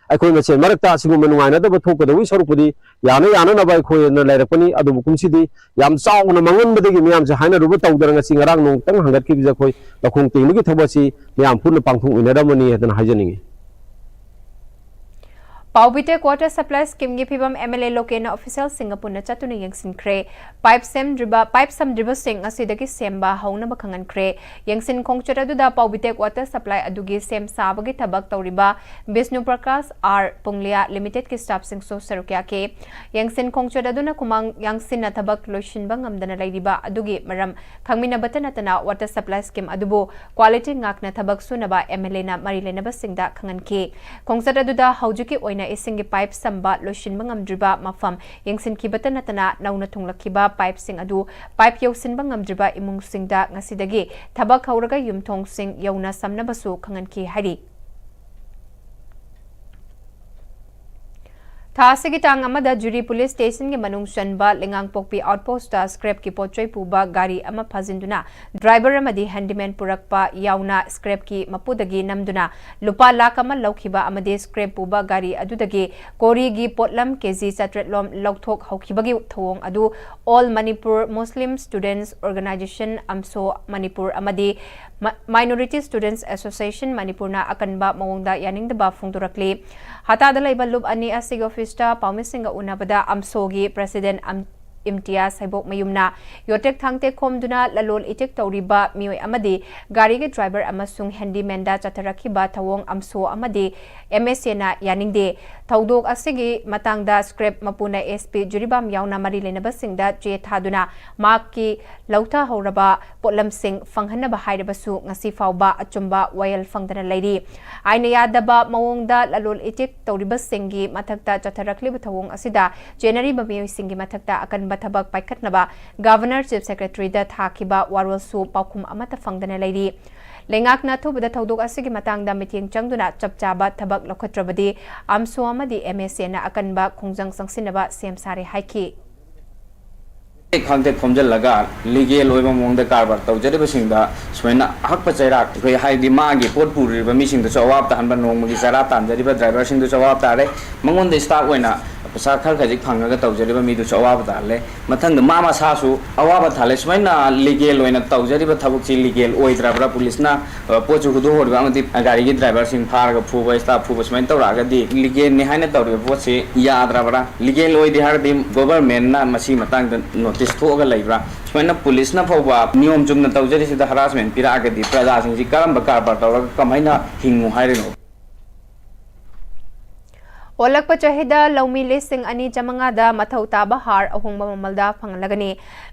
ꯑꯩꯈꯣꯏ ꯃꯁꯦꯟ ꯃꯔꯛꯇ ꯑꯁꯤꯒꯨꯝꯕ ꯅꯨꯡꯉꯥꯏꯅꯗꯕ ꯊꯣꯛꯀꯗꯧꯕꯒꯤ ꯁꯔꯨꯛꯄꯨꯗꯤ ꯌꯥꯅ ꯌꯥꯅꯅꯕ ꯑꯩꯈꯣꯏꯅ ꯂꯩꯔꯛꯄꯅꯤ꯫ ꯑꯗꯨꯕꯨ ꯀꯨꯝꯁꯤꯗꯤ ꯌꯥꯝ ꯆꯥꯎꯅ ꯃꯥꯡꯍꯟꯕꯗꯒꯤ ꯃꯤꯌꯥꯝꯁꯦ ꯍꯥꯏꯅꯔꯨꯕ ꯇꯧꯗꯅ ꯉꯁꯤ ꯉꯔꯥꯡ ꯅꯣꯡ ꯈꯤꯇꯪ ꯍꯟꯒꯠꯈꯤꯕꯁꯦ ꯑꯩꯈꯣꯏ ꯂꯧꯈꯣꯡ ꯇꯦꯡꯕꯒꯤ ꯊꯕꯛ ꯑꯁꯤ ꯃꯤꯌꯥꯝ ꯄꯨꯟꯅ ꯄꯥꯡꯊꯣꯛꯃꯤꯟꯅꯔꯝꯃꯅꯤ ꯍꯥꯏꯗꯅ ꯍꯥꯏꯖꯅꯤꯡꯏ꯫ ꯄꯥꯎꯕꯤꯇꯦꯛ ꯋꯥꯇꯔ ꯁꯄ꯭ꯂꯥꯏ ꯁ꯭ꯀꯤꯝꯒꯤ ꯐꯤꯕꯝ ꯑꯦꯝ ꯑꯦꯜ ꯑꯦ ꯂꯣꯀꯦꯜꯅ ꯑꯣꯐꯤꯁꯤꯌꯦꯜꯁꯤꯡꯒ ꯄꯨꯟꯅ ꯆꯠꯇꯨꯅ ꯌꯦꯡꯁꯤꯟꯈ꯭ꯔꯦ꯫ ꯄꯥꯏꯞ ꯁꯦꯝꯗ꯭ꯔꯤꯕ ꯄꯥꯏꯞ ꯁꯝꯗ꯭ꯔꯤꯕꯁꯤꯡ ꯉꯁꯤꯗꯒꯤ ꯁꯦꯝꯕ ꯍꯧꯅꯕ ꯈꯪꯍꯟꯈ꯭ꯔꯦ꯫ ꯌꯦꯡꯁꯤꯟ ꯈꯣꯡꯆꯠ ꯑꯗꯨꯗ ꯄꯥꯎꯕꯤꯇꯦꯛ ꯋꯥꯇꯔ ꯁꯄ꯭ꯂꯥꯏ ꯑꯗꯨꯒꯤ ꯁꯦꯝ ꯁꯥꯕꯒꯤ ꯊꯕꯛ ꯇꯧꯔꯤꯕ ꯕꯤꯁꯅꯨ ꯄ꯭ꯔꯀꯥꯁ ꯑꯥꯔ ꯄꯨꯡꯂꯤꯌꯥ ꯂꯤꯃꯤꯇꯦꯗꯀꯤ ꯁ꯭ꯇꯥꯐꯁꯤꯡꯁꯨ ꯁꯔꯨꯛ ꯌꯥꯈꯤ꯫ ꯌꯦꯡꯁꯤꯟ ꯈꯣꯡꯆꯠ ꯑꯗꯨꯅ ꯈꯨꯃꯥꯡ ꯌꯥꯡꯁꯤꯟꯅ ꯊꯕꯛ ꯂꯣꯏꯁꯤꯟꯕ ꯉꯝꯗꯅ ꯂꯩꯔꯤꯕ ꯑꯗꯨꯒꯤ ꯃꯔꯝ ꯈꯪꯃꯤꯟꯅꯕꯇ ꯅꯠꯇꯅ ꯋꯥꯇꯔ ꯁꯄ꯭ꯂꯥꯏ ꯁ꯭ꯀꯤꯝ ꯑꯗꯨꯕꯨ ꯀ꯭ꯋꯥꯂꯤꯇꯤ ꯉꯥꯛꯅ ꯊꯕꯛ ꯁꯨꯅꯕ ꯑꯦꯝ ꯑꯦꯜ ꯑꯦꯅ ꯃꯔꯤ ꯂꯩꯅꯕꯁꯤꯡꯗ ꯈꯪꯍꯟꯈꯤ꯫ ꯈꯣꯡꯆꯠ ꯑꯗꯨꯗ ꯍꯧꯖꯤꯛꯀꯤ ꯑꯣꯏꯅ ꯏꯁꯤꯡꯒꯤ ꯄꯥꯏꯞ ꯁꯝꯕ ꯂꯣꯏꯁꯤꯟꯕ ꯉꯝꯗ꯭ꯔꯤꯕ ꯃꯐꯝ ꯌꯦꯡꯁꯤꯟꯈꯤꯕꯇ ꯅꯠꯇꯅ, ꯅꯧꯅ ꯊꯨꯡꯂꯛꯈꯤꯕ ꯄꯥꯏꯞꯁꯤꯡ ꯑꯗꯨ ꯄꯥꯏꯞ ꯌꯧꯁꯤꯟꯕ ꯉꯝꯗ꯭ꯔꯤꯕ ꯏꯃꯨꯡꯁꯤꯡꯗ ꯉꯁꯤꯗꯒꯤ ꯊꯕꯛ ꯍꯧꯔꯒ ꯌꯨꯝꯊꯣꯡꯁꯤꯡ ꯌꯧꯅ ꯁꯝꯅꯕꯁꯨ ꯈꯪꯍꯟꯈꯤ ꯍꯥꯏꯔꯤ꯫ ꯊꯥ ꯑꯁꯤꯒꯤ ꯇꯥꯡ ꯑꯃꯗ ꯖꯤꯔꯤ ꯄꯨꯂꯤꯁ ꯁ꯭ꯇꯦꯁꯟꯒꯤ ꯃꯅꯨꯡ ꯆꯟꯕ ꯂꯩꯉꯥꯡꯄꯣꯛꯄꯤ ꯑꯥꯎꯠꯄꯣꯁꯇ ꯁ꯭ꯀ꯭ꯔꯦꯞꯀꯤ ꯄꯣꯠꯆꯩ ꯄꯨꯕ ꯒꯥꯔꯤ ꯑꯃ ꯐꯥꯖꯤꯟꯗꯨꯅ ꯗ꯭ꯔꯥꯏꯚꯔ ꯑꯃꯗꯤ ꯍꯦꯟꯗꯤꯃꯦꯟ ꯄꯨꯔꯛꯄ ꯌꯥꯎꯅ ꯁ꯭ꯀ꯭ꯔꯦꯞꯀꯤ ꯃꯄꯨꯗꯒꯤ ꯅꯝꯗꯨꯅ ꯂꯨꯄꯥ ꯂꯥꯈ ꯑꯃ ꯂꯧꯈꯤꯕ ꯑꯃꯗꯤ ꯁ꯭ꯀ꯭ꯔꯦꯞ ꯄꯨꯕ ꯒꯥꯔꯤ ꯑꯗꯨꯗꯒꯤ ꯀꯣꯔꯤꯒꯤ ꯄꯣꯠꯂꯝ ꯀꯦꯖꯤ ꯆꯥꯇ꯭ꯔꯦꯠ ꯂꯣꯝ ꯂꯧꯊꯣꯛꯍꯧꯈꯤꯕꯒꯤ ꯊꯧꯑꯣꯡ ꯑꯗꯨ All Manipur Muslim Students Organisation, ꯑꯝꯁꯣ Manipur ꯑꯃꯗꯤ ꯃ-, Minority Students Association ꯃꯅꯤꯄꯨꯔꯅ ꯑꯀꯟꯕ ꯃꯑꯣꯡꯗ ꯌꯥꯅꯤꯡꯗꯕ ꯐꯣꯡꯗꯣꯔꯛꯂꯤ꯫ ꯍꯇꯥꯗ ꯂꯩꯕ ꯂꯨꯞ ꯑꯅꯤ ꯑꯁꯤꯒꯤ ꯑꯣꯐꯤꯁꯇ ꯄꯥꯎꯃꯤꯁꯤꯡꯒ ꯎꯅꯕꯗ ꯑꯝꯁꯣꯒꯤ ꯄ꯭ꯔꯁꯤꯗꯦꯟꯠ ꯑꯝ-, ꯏꯝꯇꯤꯌꯥꯖ ꯍꯩꯕꯣꯛꯃꯌꯨꯝꯅ ꯌꯣꯇꯦꯛ ꯊꯥꯡꯇꯦꯛ ꯈꯣꯝꯗꯨꯅ ꯂꯂꯣꯜ ꯏꯇꯤꯛ ꯇꯧꯔꯤꯕ ꯃꯤꯑꯣꯏ ꯑꯃꯗꯤ ꯒꯥꯔꯤꯒꯤ ꯗ꯭ꯔꯥꯏꯚꯔ ꯑꯃꯁꯨꯡ ꯍꯦꯟꯗꯤꯃꯦꯟꯗ ꯆꯠꯊꯔꯛꯈꯤꯕ ꯊꯧꯑꯣꯡ ꯑꯝꯁꯣ ꯑꯃꯗꯤ ꯑꯦꯝ ꯑꯦꯁ ꯑꯦꯅ ꯌꯥꯅꯤꯡꯗꯦ꯫ ꯊꯧꯗꯣꯛ ꯑꯁꯤꯒꯤ ꯃꯇꯥꯡꯗ ꯁ꯭ꯀ꯭ꯔꯦꯞ ꯃꯄꯨꯅ ꯑꯦꯁ ꯄꯤ ꯖꯤꯔꯤꯕꯥꯝ ꯌꯥꯎꯅ ꯃꯔꯤ ꯂꯩꯅꯕꯁꯤꯡꯗ ꯆꯦ ꯊꯥꯗꯨꯅ ꯃꯍꯥꯛꯀꯤ ꯂꯧꯊꯍꯧꯔꯕ ꯄꯣꯠꯂꯝꯁꯤꯡ ꯐꯪꯍꯟꯅꯕ ꯍꯥꯏꯔꯕꯁꯨ ꯉꯁꯤ ꯐꯥꯎꯕ ꯑꯆꯨꯝꯕ ꯋꯥꯌꯦꯜ ꯐꯪꯗꯅ ꯂꯩꯔꯤ꯫ ꯑꯥꯏꯟꯅ ꯌꯥꯗꯕ ꯃꯑꯣꯡꯗ ꯂꯂꯣꯜ ꯏꯇꯤꯛ ꯇꯧꯔꯤꯕꯁꯤꯡꯒꯤ ꯃꯊꯛꯇ ꯆꯠꯊꯔꯛꯂꯤꯕ ꯊꯧꯑꯣꯡ ꯑꯁꯤꯗ ꯆꯦꯟꯅꯔꯤꯕ ꯃꯤꯑꯣꯏꯁꯤꯡꯒꯤ ꯃꯊꯛꯇ ꯑꯀꯟꯕ ꯊꯕꯛ ꯄꯥꯏꯈꯠꯅꯕ ꯒꯚꯔꯅꯔ ꯆꯤꯐ ꯁꯦꯀ꯭ꯔꯦꯇꯔꯤꯗ ꯊꯥꯈꯤꯕ ꯋꯥꯔꯣꯜꯁꯨ ꯄꯥꯎꯈꯨꯝ ꯑꯃꯠꯇ ꯐꯪꯗꯅ ꯂꯩꯔꯤ꯫ ꯂꯩꯉꯥꯛꯅ ꯑꯊꯨꯕꯗ ꯊꯧꯗꯣꯛ ꯑꯁꯤꯒꯤ ꯃꯇꯥꯡꯗ ꯃꯤꯠꯌꯦꯡ ꯆꯪꯗꯨꯅ ꯆꯞ ꯆꯥꯕ ꯊꯕꯛ ꯂꯧꯈꯠꯇ꯭ꯔꯕꯗꯤ ꯑꯝꯁꯣ ꯑꯃꯗꯤ ꯑꯦꯝ ꯑꯦꯁ ꯑꯦꯅ ꯑꯀꯟꯕ ꯈꯣꯡꯖꯪ ꯆꯪꯁꯤꯟꯅꯕ ꯁꯦꯝ ꯁꯥꯔꯦ ꯍꯥꯏꯈꯤ꯫ ꯈꯪꯗꯦ, ꯈꯣꯝꯖꯤꯜꯂꯒ ꯂꯤꯒꯦꯜ ꯑꯣꯏꯕ ꯃꯑꯣꯡꯗ ꯀꯔꯕꯥꯔ ꯇꯧꯖꯔꯤꯕꯁꯤꯡꯗ ꯁꯨꯃꯥꯏꯅ ꯑꯍꯛꯄ ꯆꯩꯔꯥꯛ ꯑꯩꯈꯣꯏ, ꯍꯥꯏꯗꯤ ꯃꯥꯒꯤ ꯄꯣꯠ ꯄꯨꯔꯤꯕ ꯃꯤꯁꯤꯡꯗꯁꯨ ꯑꯋꯥꯕ ꯇꯥꯍꯟꯕ, ꯅꯣꯡꯃꯒꯤ ꯆꯔꯥ ꯇꯥꯟꯖꯔꯤꯕ ꯗ꯭ꯔꯥꯏꯚꯔꯁꯤꯡꯗꯁꯨ ꯑꯋꯥꯕ ꯇꯥꯔꯦ, ꯃꯉꯣꯟꯗ ꯁ꯭ꯇꯥꯐ ꯑꯣꯏꯅ ꯄꯩꯁꯥ ꯈꯔ ꯈꯖꯤꯛ ꯐꯪꯉꯒ ꯇꯧꯖꯔꯤꯕ ꯃꯤꯗꯨꯁꯨ ꯑꯋꯥꯕ ꯇꯥꯍꯜꯂꯦ꯫ ꯃꯊꯪꯗ ꯃꯥ ꯃꯁꯥꯁꯨ ꯑꯋꯥꯕ ꯊꯥꯜꯂꯦ꯫ ꯁꯨꯃꯥꯏꯅ ꯂꯤꯒꯦꯜ ꯑꯣꯏꯅ ꯇꯧꯖꯔꯤꯕ ꯊꯕꯛꯁꯤ ꯂꯤꯒꯦꯜ ꯑꯣꯏꯗ꯭ꯔꯕ꯭ꯔꯥ? ꯄꯨꯂꯤꯁꯅ, ꯑ, ꯄꯣꯠꯁꯤ ꯍꯨꯗꯣꯛꯍꯧꯔꯤꯕ ꯑꯃꯗꯤ ꯒꯥꯔꯤꯒꯤ ꯗ꯭ꯔꯥꯏꯚꯔꯁꯤꯡ ꯐꯥꯔꯒ ꯐꯨꯕ, ꯁ꯭ꯇꯥꯐ ꯐꯨꯕ ꯁꯨꯃꯥꯏꯅ ꯇꯧꯔꯛꯑꯒꯗꯤ ꯂꯤꯒꯦꯜꯅꯤ ꯍꯥꯏꯅ ꯇꯧꯔꯤꯕ ꯄꯣꯠꯁꯤ ꯌꯥꯗ꯭ꯔꯕ꯭ꯔꯥ? ꯂꯤꯒꯦꯜ ꯑꯣꯏꯗꯦ ꯍꯥꯏꯔꯗꯤ ꯒꯣꯚꯔꯃꯦꯟꯅ ꯃꯁꯤꯒꯤ ꯃꯇꯥꯡꯗ ꯅꯣꯇꯤꯁ ꯊꯣꯛꯑꯒ ꯂꯩꯕ꯭ꯔꯥ? ꯁꯨꯃꯥꯏꯅ ꯄꯨꯂꯤꯁꯅ ꯐꯥꯎꯕ ꯅꯤꯌꯣꯝ ꯆꯨꯝꯅ ꯇꯧꯖꯔꯤꯁꯤꯗ ꯍꯔꯥꯁꯃꯦꯟ ꯄꯤꯔꯛꯑꯒꯗꯤ ꯄ꯭ꯔꯖꯥꯁꯤꯡꯁꯤ ꯀꯔꯝꯕ ꯀꯔꯕꯥꯔ ꯇꯧꯔꯒ ꯀꯃꯥꯏꯅ ꯍꯤꯡꯉꯨ ꯍꯥꯏꯔꯤꯅꯣ? ꯑꯣꯜꯂꯛꯄ ꯆꯍꯤꯗ ꯂꯧꯃꯤ ꯂꯤꯁꯤꯡ ꯑꯅꯤ ꯆꯥꯃꯉꯥꯗ ꯃꯊꯧ ꯇꯥꯕ ꯍꯥꯔ ꯑꯍꯣꯡꯕ ꯃꯃꯜꯗ ꯐꯪꯍꯜꯂꯒꯅꯤ꯫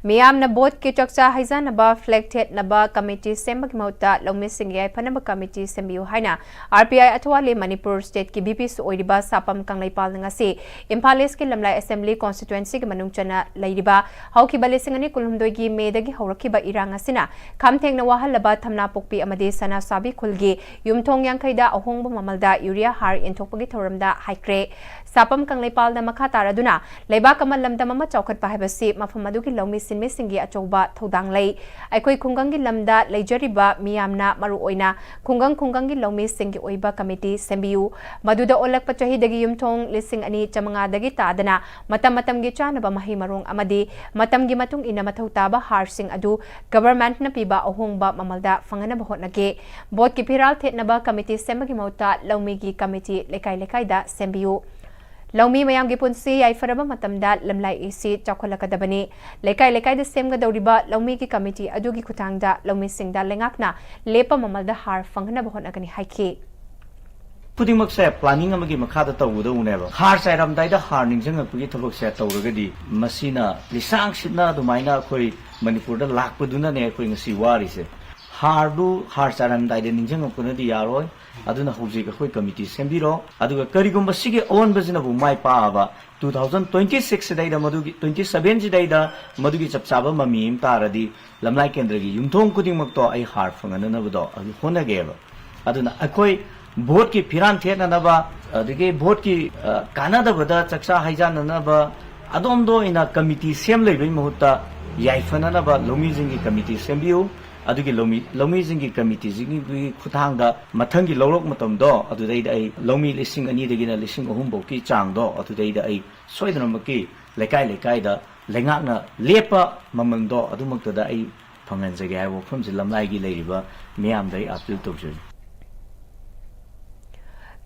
ꯃꯤꯌꯥꯝꯅ ꯕꯣꯠꯀꯤ ꯆꯥꯛꯆꯥ ꯍꯩꯖꯥꯟꯅꯕ ꯐ꯭ꯂꯦꯛ ꯊꯦꯠꯅꯕ ꯀꯃꯤꯇꯤ ꯁꯦꯝꯕꯒꯤ ꯃꯍꯨꯠꯇ ꯂꯧꯃꯤꯁꯤꯡꯒꯤ ꯌꯥꯏꯐꯅꯕ ꯀꯃꯤꯇꯤ ꯁꯦꯝꯕꯤꯌꯨ ꯍꯥꯏꯅ ꯑꯥꯔ ꯄꯤ ꯑꯥꯏ ꯑꯊꯋꯥꯂꯤ ꯃꯅꯤꯄꯨꯔ ꯁ꯭ꯇꯦꯠꯀꯤ ꯚꯤ ꯄꯤꯁꯨ ꯑꯣꯏꯔꯤꯕ ꯁꯥꯄꯝ ꯀꯪꯂꯩꯄꯥꯜꯅ ꯉꯁꯤ ꯏꯝꯐꯥꯜ ꯏꯁꯀꯤ ꯂꯝꯂꯥꯏ ꯑꯦꯁꯦꯝꯕ꯭ꯂꯤ ꯀꯣꯟꯁꯇꯤꯇ꯭ꯋꯦꯟꯁꯤꯒꯤ ꯃꯅꯨꯡ ꯆꯟꯅ ꯂꯩꯔꯤꯕ ꯍꯧꯈꯤꯕ ꯂꯤꯁꯤꯡ ꯑꯅꯤ ꯀꯨꯟꯍꯨꯝꯗꯣꯏꯒꯤ ꯃꯦꯗꯒꯤ ꯍꯧꯔꯛꯈꯤꯕ ꯏꯔꯥꯡ ꯑꯁꯤꯅ ꯈꯝ ꯊꯦꯡꯅ ꯋꯥꯍꯜꯂꯕ ꯊꯝꯅꯥꯄꯣꯛꯄꯤ ꯑꯃꯗꯤ ꯁꯅꯥꯁꯥꯕꯤ ꯈꯨꯜꯒꯤ ꯌꯨꯝꯊꯣꯡ ꯌꯥꯡꯈꯩꯗ ꯑꯍꯣꯡꯕ ꯃꯃꯜꯗ ꯌꯨꯔꯤꯌꯥ ꯍꯥꯔ ꯌꯦꯟꯊꯣꯛꯄꯒꯤ ꯊꯧꯔꯝꯗ ꯍꯥꯏꯈ꯭ꯔꯦ꯫ ꯁꯥꯄꯝ ꯀꯪꯂꯩꯄꯥꯜꯅ ꯃꯈꯥ ꯇꯥꯔꯗꯨꯅ, ꯂꯩꯕꯥꯛ ꯑꯃ ꯂꯝꯗꯝ ꯑꯃ ꯆꯥꯎꯈꯠꯄ ꯍꯥꯏꯕꯁꯤ ꯃꯐꯝ ꯑꯗꯨꯒꯤ ꯂꯧꯃꯤ ꯁꯤꯟꯃꯤꯁꯤꯡꯒꯤ ꯑꯆꯧꯕ ꯊꯧꯗꯥꯡ ꯂꯩ꯫ ꯑꯩꯈꯣꯏ ꯈꯨꯡꯒꯪꯒꯤ ꯂꯝꯗ ꯂꯩꯖꯔꯤꯕ ꯃꯤꯌꯥꯝꯅ ꯃꯔꯨꯑꯣꯏꯅ ꯈꯨꯡꯒꯪ ꯈꯨꯡꯒꯪꯒꯤ ꯂꯧꯃꯤꯁꯤꯡꯒꯤ ꯑꯣꯏꯕ ꯀꯃꯤꯇꯤ ꯁꯦꯝꯕꯤꯌꯨ꯫ ꯃꯗꯨꯗ ꯑꯣꯜꯂꯛꯄ ꯆꯍꯤꯗꯒꯤ ꯌꯨꯝꯊꯣꯡ ꯂꯤꯁꯤꯡ ꯑꯅꯤ ꯆꯥꯃꯉꯥꯗꯒꯤ ꯇꯥꯗꯅ ꯃꯇꯝ ꯃꯇꯝꯒꯤ ꯆꯥꯅꯕ ꯃꯍꯩ ꯃꯔꯣꯡ ꯑꯃꯗꯤ ꯃꯇꯝꯒꯤ ꯃꯇꯨꯡ ꯏꯟꯅ ꯃꯊꯧ ꯇꯥꯕ ꯍꯥꯔꯁꯤꯡ ꯑꯗꯨ ꯒꯚꯔꯟꯃꯦꯟꯠꯅ ꯄꯤꯕ ꯑꯍꯣꯡꯕ ꯃꯃꯜꯗ ꯐꯪꯍꯟꯅꯕ ꯍꯣꯠꯅꯒꯦ꯫ ꯕꯣꯠꯀꯤ ꯐꯤꯔꯥꯜ ꯊꯦꯠꯅꯕ ꯀꯃꯤꯇꯤ ꯁꯦꯝꯕꯒꯤ ꯃꯍꯨꯠꯇ ꯂꯧꯃꯤꯒꯤ ꯀꯃꯤꯇꯤ ꯂꯩꯀꯥꯏ ꯂꯩꯀꯥꯏꯗ ꯁꯦꯝꯕꯤꯌꯨ꯫ ꯂꯧꯃꯤ ꯃꯌꯥꯝꯒꯤ ꯄꯨꯟꯁꯤ ꯌꯥꯏꯐꯔꯕ ꯃꯇꯝꯗ ꯂꯝꯂꯥꯏ ꯑꯁꯤ ꯆꯥꯎꯈꯠꯂꯛꯀꯗꯕꯅꯤ꯫ ꯂꯩꯀꯥꯏ ꯂꯩꯀꯥꯏꯗ ꯁꯦꯝꯒꯗꯧꯔꯤꯕ ꯂꯧꯃꯤꯒꯤ ꯀꯃꯤꯇꯤ ꯑꯗꯨꯒꯤ ꯈꯨꯠꯊꯥꯡꯗ ꯂꯧꯃꯤꯁꯤꯡꯗ ꯂꯩꯉꯥꯛꯅ ꯂꯦꯞꯄ ꯃꯃꯜꯗ ꯍꯥꯔ ꯐꯪꯍꯟꯅꯕ ꯍꯣꯠꯅꯒꯅꯤ ꯍꯥꯏꯈꯤ꯫ ꯈꯨꯗꯤꯡꯃꯛꯁꯦ ꯄ꯭ꯂꯥꯅꯤꯡ ꯑꯃꯒꯤ ꯃꯈꯥꯗ ꯇꯧꯒꯗꯧꯕꯅꯦꯕ꯫ ꯍꯥꯔ ꯆꯥꯏꯔꯝꯗꯥꯏꯗ ꯍꯥꯔ ꯅꯤꯡꯁꯤꯡꯉꯛꯄꯒꯤ ꯊꯕꯛꯁꯦ ꯇꯧꯔꯒꯗꯤ ꯃꯁꯤꯅ ꯂꯤꯁꯥꯡ ꯁꯤꯠꯅ ꯑꯗꯨꯃꯥꯏꯅ ꯑꯩꯈꯣꯏ ꯃꯅꯤꯄꯨꯔꯗ ꯂꯥꯛꯄꯗꯨꯅꯅꯦ ꯑꯩꯈꯣꯏ ꯉꯁꯤ ꯋꯥꯔꯤꯁꯦ꯫ ꯍꯥꯔꯗꯨ ꯍꯥꯔ ꯆꯥꯏꯔꯝꯗꯥꯏꯗ ꯅꯤꯡꯁꯤꯡꯉꯛꯄꯅꯗꯤ ꯌꯥꯔꯣꯏ꯫ ꯑꯗꯨꯅ ꯍꯧꯖꯤꯛ ꯑꯩꯈꯣꯏ ꯀꯃꯤꯇꯤ ꯁꯦꯝꯕꯤꯔꯣ꯫ ꯑꯗꯨꯒ ꯀꯔꯤꯒꯨꯝꯕ ꯁꯤꯒꯤ ꯑꯑꯣꯟꯕꯁꯤꯅꯕꯨ ꯃꯥꯏ ꯄꯥꯛꯑꯕ two thousand twenty six ꯁꯤꯗꯩꯗ ꯃꯗꯨꯒꯤ twenty seven ꯁꯤꯗꯩꯗ ꯃꯗꯨꯒꯤ ꯆꯞ ꯆꯥꯕ ꯃꯃꯤ ꯑꯃ ꯇꯥꯔꯗꯤ ꯂꯝꯂꯥꯏ ꯀꯦꯟꯗ꯭ꯔꯒꯤ ꯌꯨꯝꯊꯣꯡ ꯈꯨꯗꯤꯡꯃꯛꯇꯣ ꯑꯩ ꯍꯥꯔ ꯐꯪꯍꯟꯅꯕꯗꯣ ꯑꯗꯨ ꯍꯣꯠꯅꯒꯦꯕ꯫ ꯑꯗꯨꯅ ꯑꯩꯈꯣꯏ ꯚꯣꯠꯀꯤ ꯐꯤꯔꯥꯟ ꯊꯦꯠꯅꯅꯕ, ꯑꯗꯒꯤ ꯚꯣꯠꯀꯤ, ꯑ, ꯀꯥꯟꯅꯗꯕꯗ ꯆꯥꯛꯆꯥ ꯍꯩꯖꯥꯟꯅꯅꯕ ꯑꯗꯣꯝꯗ ꯑꯣꯏꯅ ꯀꯃꯤꯇꯤ ꯁꯦꯝ ꯂꯩꯕꯒꯤ ꯃꯍꯨꯠꯇ ꯌꯥꯏꯐꯅꯅꯕ ꯂꯧꯃꯤꯁꯤꯡꯒꯤ ꯀꯃꯤꯇꯤ ꯁꯦꯝꯕꯤꯌꯨ꯫ ꯑꯗꯨꯒꯤ ꯂꯧꯃꯤ, ꯂꯧꯃꯤꯁꯤꯡꯒꯤ ꯀꯃꯤꯇꯤꯁꯤꯡꯒꯤ ꯈꯨꯠꯊꯥꯡꯗ ꯃꯊꯪꯒꯤ ꯂꯧꯔꯛ ꯃꯇꯝꯗꯣ ꯑꯗꯨꯗꯩꯗ ꯑꯩ ꯂꯧꯃꯤ ꯂꯤꯁꯤꯡ ꯑꯅꯤꯗꯒꯤꯅ ꯂꯤꯁꯤꯡ ꯑꯍꯨꯝ ꯐꯥꯎꯀꯤ ꯆꯥꯡꯗꯣ ꯑꯗꯨꯗꯩꯗ ꯑꯩ ꯁꯣꯏꯗꯅꯃꯛꯀꯤ ꯂꯩꯀꯥꯏ ꯂꯩꯀꯥꯏꯗ ꯂꯩꯉꯥꯛꯅ ꯂꯦꯞꯄ ꯃꯃꯜꯗꯣ ꯑꯗꯨꯃꯛꯇꯗ ꯑꯩ ꯐꯪꯍꯟꯖꯒꯦ ꯍꯥꯏꯕ ꯋꯥꯐꯝꯁꯤ ꯂꯝꯂꯥꯏꯒꯤ ꯂꯩꯔꯤꯕ ꯃꯤꯌꯥꯝꯗ ꯑꯩ ꯑꯥꯄꯤꯜ ꯇꯧꯖꯔꯤ꯫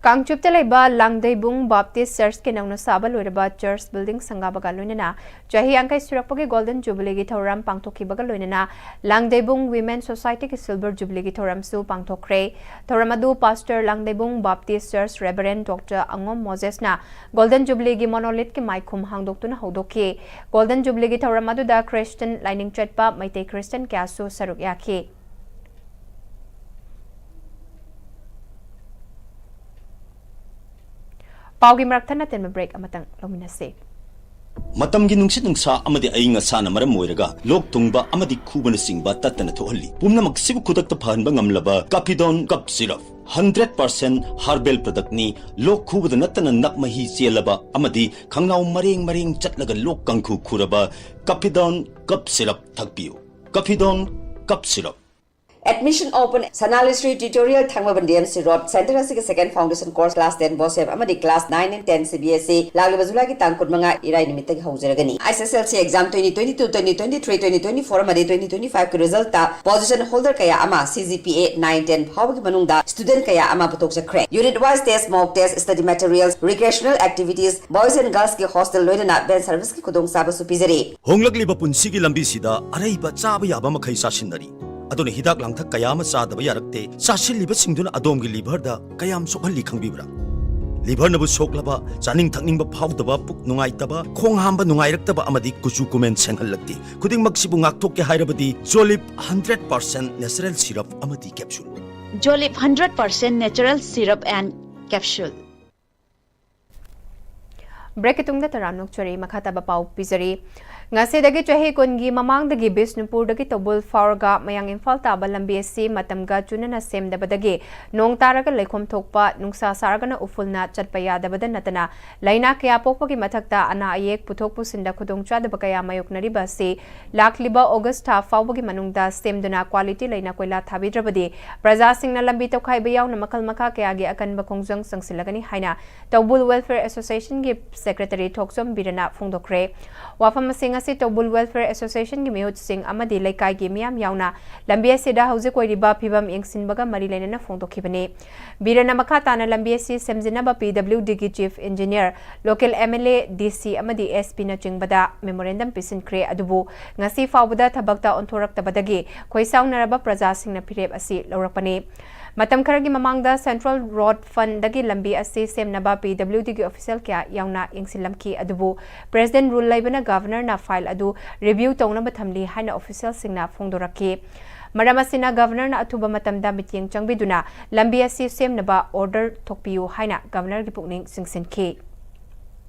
ꯀꯥꯡꯆꯨꯞꯇ ꯂꯩꯕ ꯂꯥꯡꯗꯩꯕꯨꯡ ꯕꯥꯞꯇꯤꯁ ꯆꯔꯆꯀꯤ ꯅꯧꯅ ꯁꯥꯕ ꯂꯣꯏꯔꯕ ꯆꯔꯆ ꯕꯤꯜꯗꯤꯡ ꯁꯪꯒꯥꯕꯒ ꯂꯣꯏꯅꯅ ꯆꯍꯤ ꯌꯥꯡꯈꯩ ꯁꯨꯔꯛꯄꯒꯤ ꯒꯣꯜꯗꯟ ꯖꯨꯕꯤꯂꯤꯒꯤ ꯊꯧꯔꯝ ꯄꯥꯡꯊꯣꯛꯈꯤꯕꯒ ꯂꯣꯏꯅꯅ ꯂꯥꯡꯗꯩꯕꯨꯡ ꯋꯤꯃꯦꯟ ꯁꯣꯁꯥꯏꯇꯤꯒꯤ ꯁꯤꯜꯚꯔ ꯖꯨꯕꯤꯂꯤꯒꯤ ꯊꯧꯔꯝꯁꯨ ꯄꯥꯡꯊꯣꯛꯈ꯭ꯔꯦ꯫ ꯊꯧꯔꯝ ꯑꯗꯨ ꯄꯥꯁꯇꯔ ꯂꯥꯡꯗꯩꯕꯨꯡ ꯕꯥꯞꯇꯤꯁ ꯆꯔꯆ ꯔꯦꯚꯔꯦꯟ ꯗꯣꯛꯇꯔ ꯑꯉꯣꯝ ꯃꯣꯖꯦꯁꯅ ꯒꯣꯜꯗꯟ ꯖꯨꯕꯤꯂꯤꯒꯤ ꯃꯣꯅꯣꯂꯤꯠꯀꯤ ꯃꯥꯏꯈꯨꯝ ꯍꯥꯡꯗꯣꯛꯇꯨꯅ ꯍꯧꯗꯣꯛꯈꯤ꯫ ꯒꯣꯜꯗꯟ ꯖꯨꯕꯤꯂꯤꯒꯤ ꯊꯧꯔꯝ ꯑꯗꯨꯗ ꯈ꯭ꯔꯤꯁꯇꯟ ꯂꯥꯏꯅꯤꯡ ꯆꯠꯄ ꯃꯩꯇꯩ ꯈ꯭ꯔꯤꯁꯇꯟ ꯀꯌꯥꯁꯨ ꯁꯔꯨꯛ ꯌꯥꯈꯤ꯫ ꯄꯥꯎꯒꯤ ꯃꯔꯛ ꯊꯠꯅ ꯇꯦꯟꯕ ꯕ꯭ꯔꯦꯛ ꯑꯃꯇꯪ ꯂꯧꯃꯤꯟꯅꯁꯤ꯫ ꯃꯇꯝꯒꯤ ꯅꯨꯡꯁꯤꯠ ꯅꯨꯡꯁꯥ ꯑꯃꯗꯤ ꯑꯏꯪ ꯑꯁꯥꯅ ꯃꯔꯝ ꯑꯣꯏꯔꯒ ꯂꯣꯛ ꯊꯨꯡꯕ ꯑꯃꯗꯤ ꯈꯨꯕꯅꯆꯤꯡꯕ ꯇꯠꯇꯅ ꯊꯣꯛꯍꯜꯂꯤ꯫ ꯄꯨꯝꯅꯃꯛꯁꯤꯕꯨ ꯈꯨꯗꯛꯇ ꯐꯍꯟꯕ ꯉꯝꯂꯕ Kafidon cough syrup. Hundred percent herbal ꯄ꯭ꯔꯗꯛꯅꯤ꯫ ꯂꯣꯛ ꯈꯨꯕꯗ ꯅꯠꯇꯅ ꯅꯞ ꯃꯍꯤ ꯆꯦꯜꯂꯕ ꯑꯃꯗꯤ ꯈꯪꯅꯥꯎ ꯃꯔꯦꯡ ꯃꯔꯦꯡ ꯆꯠꯂꯒ ꯂꯣꯛ ꯀꯥꯡꯈꯨ ꯈꯨꯔꯕ ꯀꯥꯐꯤꯗꯣꯟ ꯀꯞ ꯁꯤꯔꯞ ꯊꯛꯄꯤꯌꯨ꯫ Kafidon cough syrup. Admission open, Sanalishri Tutorial, Thangmabandiyam C Road, center ꯑꯁꯤꯒꯤ second foundation course class ten BOSEM ꯑꯃꯗꯤ class nine and ten CBSE ꯂꯥꯛꯂꯤꯕ ꯖꯨꯂꯥꯏꯒꯤ ꯇꯥꯡ ꯀꯨꯟꯃꯉꯥ ꯏꯔꯥꯏ ꯅꯨꯃꯤꯠꯇꯒꯤ ꯍꯧꯖꯔꯒꯅꯤ꯫ SSLC exam twenty twenty-two, twenty twenty-three, twenty twenty-four ꯑꯃꯗꯤ twenty twenty-five ꯀꯤ resultꯇ position holder ꯀꯌꯥ ꯑꯃ CGPA nine ten ꯐꯥꯎꯕꯒꯤ ꯃꯅꯨꯡꯗ student ꯀꯌꯥ ꯑꯃ ꯄꯨꯊꯣꯛꯆꯈ꯭ꯔꯦ꯫ Unit wise test, mock test, study materials, recreational activities, boys and girls ꯀꯤ hostel ꯂꯣꯏꯅꯅ van service ꯀꯤ ꯈꯨꯗꯣꯡꯆꯥꯕꯁꯨ ꯄꯤꯖꯔꯤ꯫ ꯍꯣꯡꯂꯛꯂꯤꯕ ꯄꯨꯟꯁꯤꯒꯤ ꯂꯝꯕꯤꯁꯤꯗ ꯑꯔꯩꯕ ꯆꯥꯕ ꯌꯥꯕ ꯃꯈꯩ ꯆꯥꯁꯤꯟꯅꯔꯤ꯫ ꯑꯗꯨꯅ ꯍꯤꯗꯥꯛ ꯂꯥꯡꯊꯛ ꯀꯌꯥ ꯑꯃ ꯆꯥꯗꯕ ꯌꯥꯔꯛꯇꯦ꯫ ꯆꯥꯁꯤꯜꯂꯤꯕꯁꯤꯡꯗꯨꯅ ꯑꯗꯣꯝꯒꯤ liverꯗ ꯀꯌꯥꯝ ꯁꯣꯛꯍꯜꯂꯤ ꯈꯪꯕꯤꯕ꯭ꯔꯥ? Liverꯅꯕꯨ ꯁꯣꯛꯂꯕ, ꯆꯥꯅꯤꯡ ꯊꯛꯅꯤꯡꯕ ꯐꯥꯎꯗꯕ, ꯄꯨꯛ ꯅꯨꯡꯉꯥꯏꯇꯕ, ꯈꯣꯡ ꯍꯥꯝꯕ ꯅꯨꯡꯉꯥꯏꯔꯛꯇꯕ ꯑꯃꯗꯤ ꯀꯨꯆꯨ ꯀꯨꯃꯦꯟ ꯁꯦꯡꯍꯜꯂꯛꯇꯦ꯫ ꯈꯨꯗꯤꯡꯃꯛꯁꯤꯕꯨ ꯉꯥꯛꯊꯣꯛꯀꯦ ꯍꯥꯏꯔꯕꯗꯤ Jolib hundred percent natural syrup ꯑꯃꯗꯤ capsule꯫ Jolib hundred percent natural syrup and capsule꯫ ꯕ꯭ꯔꯦꯛꯀꯤ ꯇꯨꯡꯗ ꯇꯔꯥꯝꯅ ꯑꯣꯛꯆꯔꯤ꯫ ꯃꯈꯥ ꯇꯥꯕ ꯄꯥꯎ ꯄꯤꯖꯔꯤ꯫ ꯉꯁꯤꯗꯒꯤ ꯆꯍꯤ ꯀꯨꯟꯒꯤ ꯃꯃꯥꯡꯗꯒꯤ ꯕꯤꯁꯅꯨꯄꯨꯔꯗꯒꯤ ꯇꯧꯕꯨꯜ ꯐꯥꯎꯔꯒ ꯃꯌꯥꯡ ꯏꯝꯐꯥꯜ ꯇꯥꯕ ꯂꯝꯕꯤ ꯑꯁꯤ ꯃꯇꯝꯒ ꯆꯨꯅꯅ ꯁꯦꯝꯗꯕꯗꯒꯤ ꯅꯣꯡ ꯇꯥꯔꯒ ꯂꯩꯈꯣꯝ ꯊꯣꯛꯄ, ꯅꯨꯡꯁꯥ ꯁꯥꯔꯒꯅ ꯎꯐꯨꯜꯅ ꯆꯠꯄ ꯌꯥꯗꯕꯗ ꯅꯠꯇꯅ ꯂꯥꯏꯅꯥ ꯀꯌꯥ ꯄꯣꯛꯄꯒꯤ ꯃꯊꯛꯇ ꯑꯅꯥ ꯑꯌꯦꯛ ꯄꯨꯊꯣꯛ ꯄꯨꯁꯤꯟꯗ ꯈꯨꯗꯣꯡꯆꯥꯗꯕ ꯀꯌꯥ ꯃꯥꯌꯣꯛꯅꯔꯤꯕ ꯑꯁꯤ ꯂꯥꯛꯂꯤꯕ ꯑꯣꯒꯁ ꯊꯥ ꯐꯥꯎꯕꯒꯤ ꯃꯅꯨꯡꯗ ꯁꯦꯝꯗꯨꯅ quality ꯂꯩꯅ ꯀꯣꯏꯂꯥ ꯊꯥꯕꯤꯗ꯭ꯔꯕꯗꯤ ꯄ꯭ꯔꯖꯥꯁꯤꯡꯅ ꯂꯝꯕꯤ ꯇꯧꯈꯥꯏꯕ ꯌꯥꯎꯅ ꯃꯈꯜ ꯃꯈꯥ ꯀꯌꯥꯒꯤ ꯑꯀꯟꯕ ꯈꯣꯡꯖꯪ ꯆꯪꯁꯤꯜꯂꯒꯅꯤ ꯍꯥꯏꯅ ꯇꯧꯕꯨꯜ Welfare Associationꯒꯤ Secretary ꯊꯣꯛꯆꯣꯝ ꯕꯤꯔꯅ ꯐꯣꯡꯗꯣꯛꯈ꯭ꯔꯦ꯫ ꯋꯥꯐꯝ ꯑꯁꯤ ꯑꯁꯤ ꯇꯧꯕꯨꯜ Welfare Associationꯒꯤ ꯃꯤꯍꯨꯠꯁꯤꯡ ꯑꯃꯗꯤ ꯂꯩꯀꯥꯏꯒꯤ ꯃꯤꯌꯥꯝ ꯌꯥꯎꯅ ꯂꯝꯕꯤ ꯑꯁꯤꯗ ꯍꯧꯖꯤꯛ ꯑꯣꯏꯔꯤꯕ ꯐꯤꯕꯝ ꯌꯦꯡꯁꯤꯟꯕꯒ ꯃꯔꯤ ꯂꯩꯅꯅ ꯐꯣꯡꯗꯣꯛꯈꯤꯕꯅꯤ꯫ ꯕꯤꯔꯦꯟꯅ ꯃꯈꯥ ꯇꯥꯅ ꯂꯝꯕꯤ ꯑꯁꯤ ꯁꯦꯝꯖꯤꯟꯅꯕ PWDꯒꯤ Chief Engineer, local MLA, DC ꯑꯃꯗꯤ SPꯅꯆꯤꯡꯕꯗ memorandum ꯄꯤꯁꯤꯟꯈ꯭ꯔꯦ, ꯑꯗꯨꯕꯨ ꯉꯁꯤ ꯐꯥꯎꯕꯗ ꯊꯕꯛꯇ ꯑꯣꯟꯊꯣꯔꯛꯇꯕꯗꯒꯤ ꯈꯣꯏꯁꯥꯎꯅꯔꯕ ꯄ꯭ꯔꯖꯥꯁꯤꯡꯅ ꯐꯤꯔꯦꯞ ꯑꯁꯤ ꯂꯧꯔꯛꯄꯅꯤ꯫ ꯃꯇꯝ ꯈꯔꯒꯤ ꯃꯃꯥꯡꯗ Central Road Fundꯗꯒꯤ ꯂꯝꯕꯤ ꯑꯁꯤ ꯁꯦꯝꯅꯕ PWDꯒꯤ official ꯀꯌꯥ ꯌꯥꯎꯅ ꯌꯦꯡꯁꯤꯜꯂꯝꯈꯤ, ꯑꯗꯨꯕꯨ President rule ꯂꯩꯕꯅ Governorꯅ file ꯑꯗꯨ review ꯇꯧꯅꯕ ꯊꯝꯂꯤ ꯍꯥꯏꯅ officialꯁꯤꯡꯅ ꯐꯣꯡꯗꯣꯔꯛꯈꯤ꯫ ꯃꯔꯝ ꯑꯁꯤꯅ Governorꯅ ꯑꯊꯨꯕ ꯃꯇꯝꯗ ꯃꯤꯠꯌꯦꯡ ꯆꯪꯕꯤꯗꯨꯅ ꯂꯝꯕꯤ ꯑꯁꯤ ꯁꯦꯝꯅꯕ order ꯊꯣꯛꯄꯤꯌꯨ ꯍꯥꯏꯅ Governorꯒꯤ ꯄꯨꯛꯅꯤꯡ ꯆꯤꯡꯁꯤꯟꯈꯤ꯫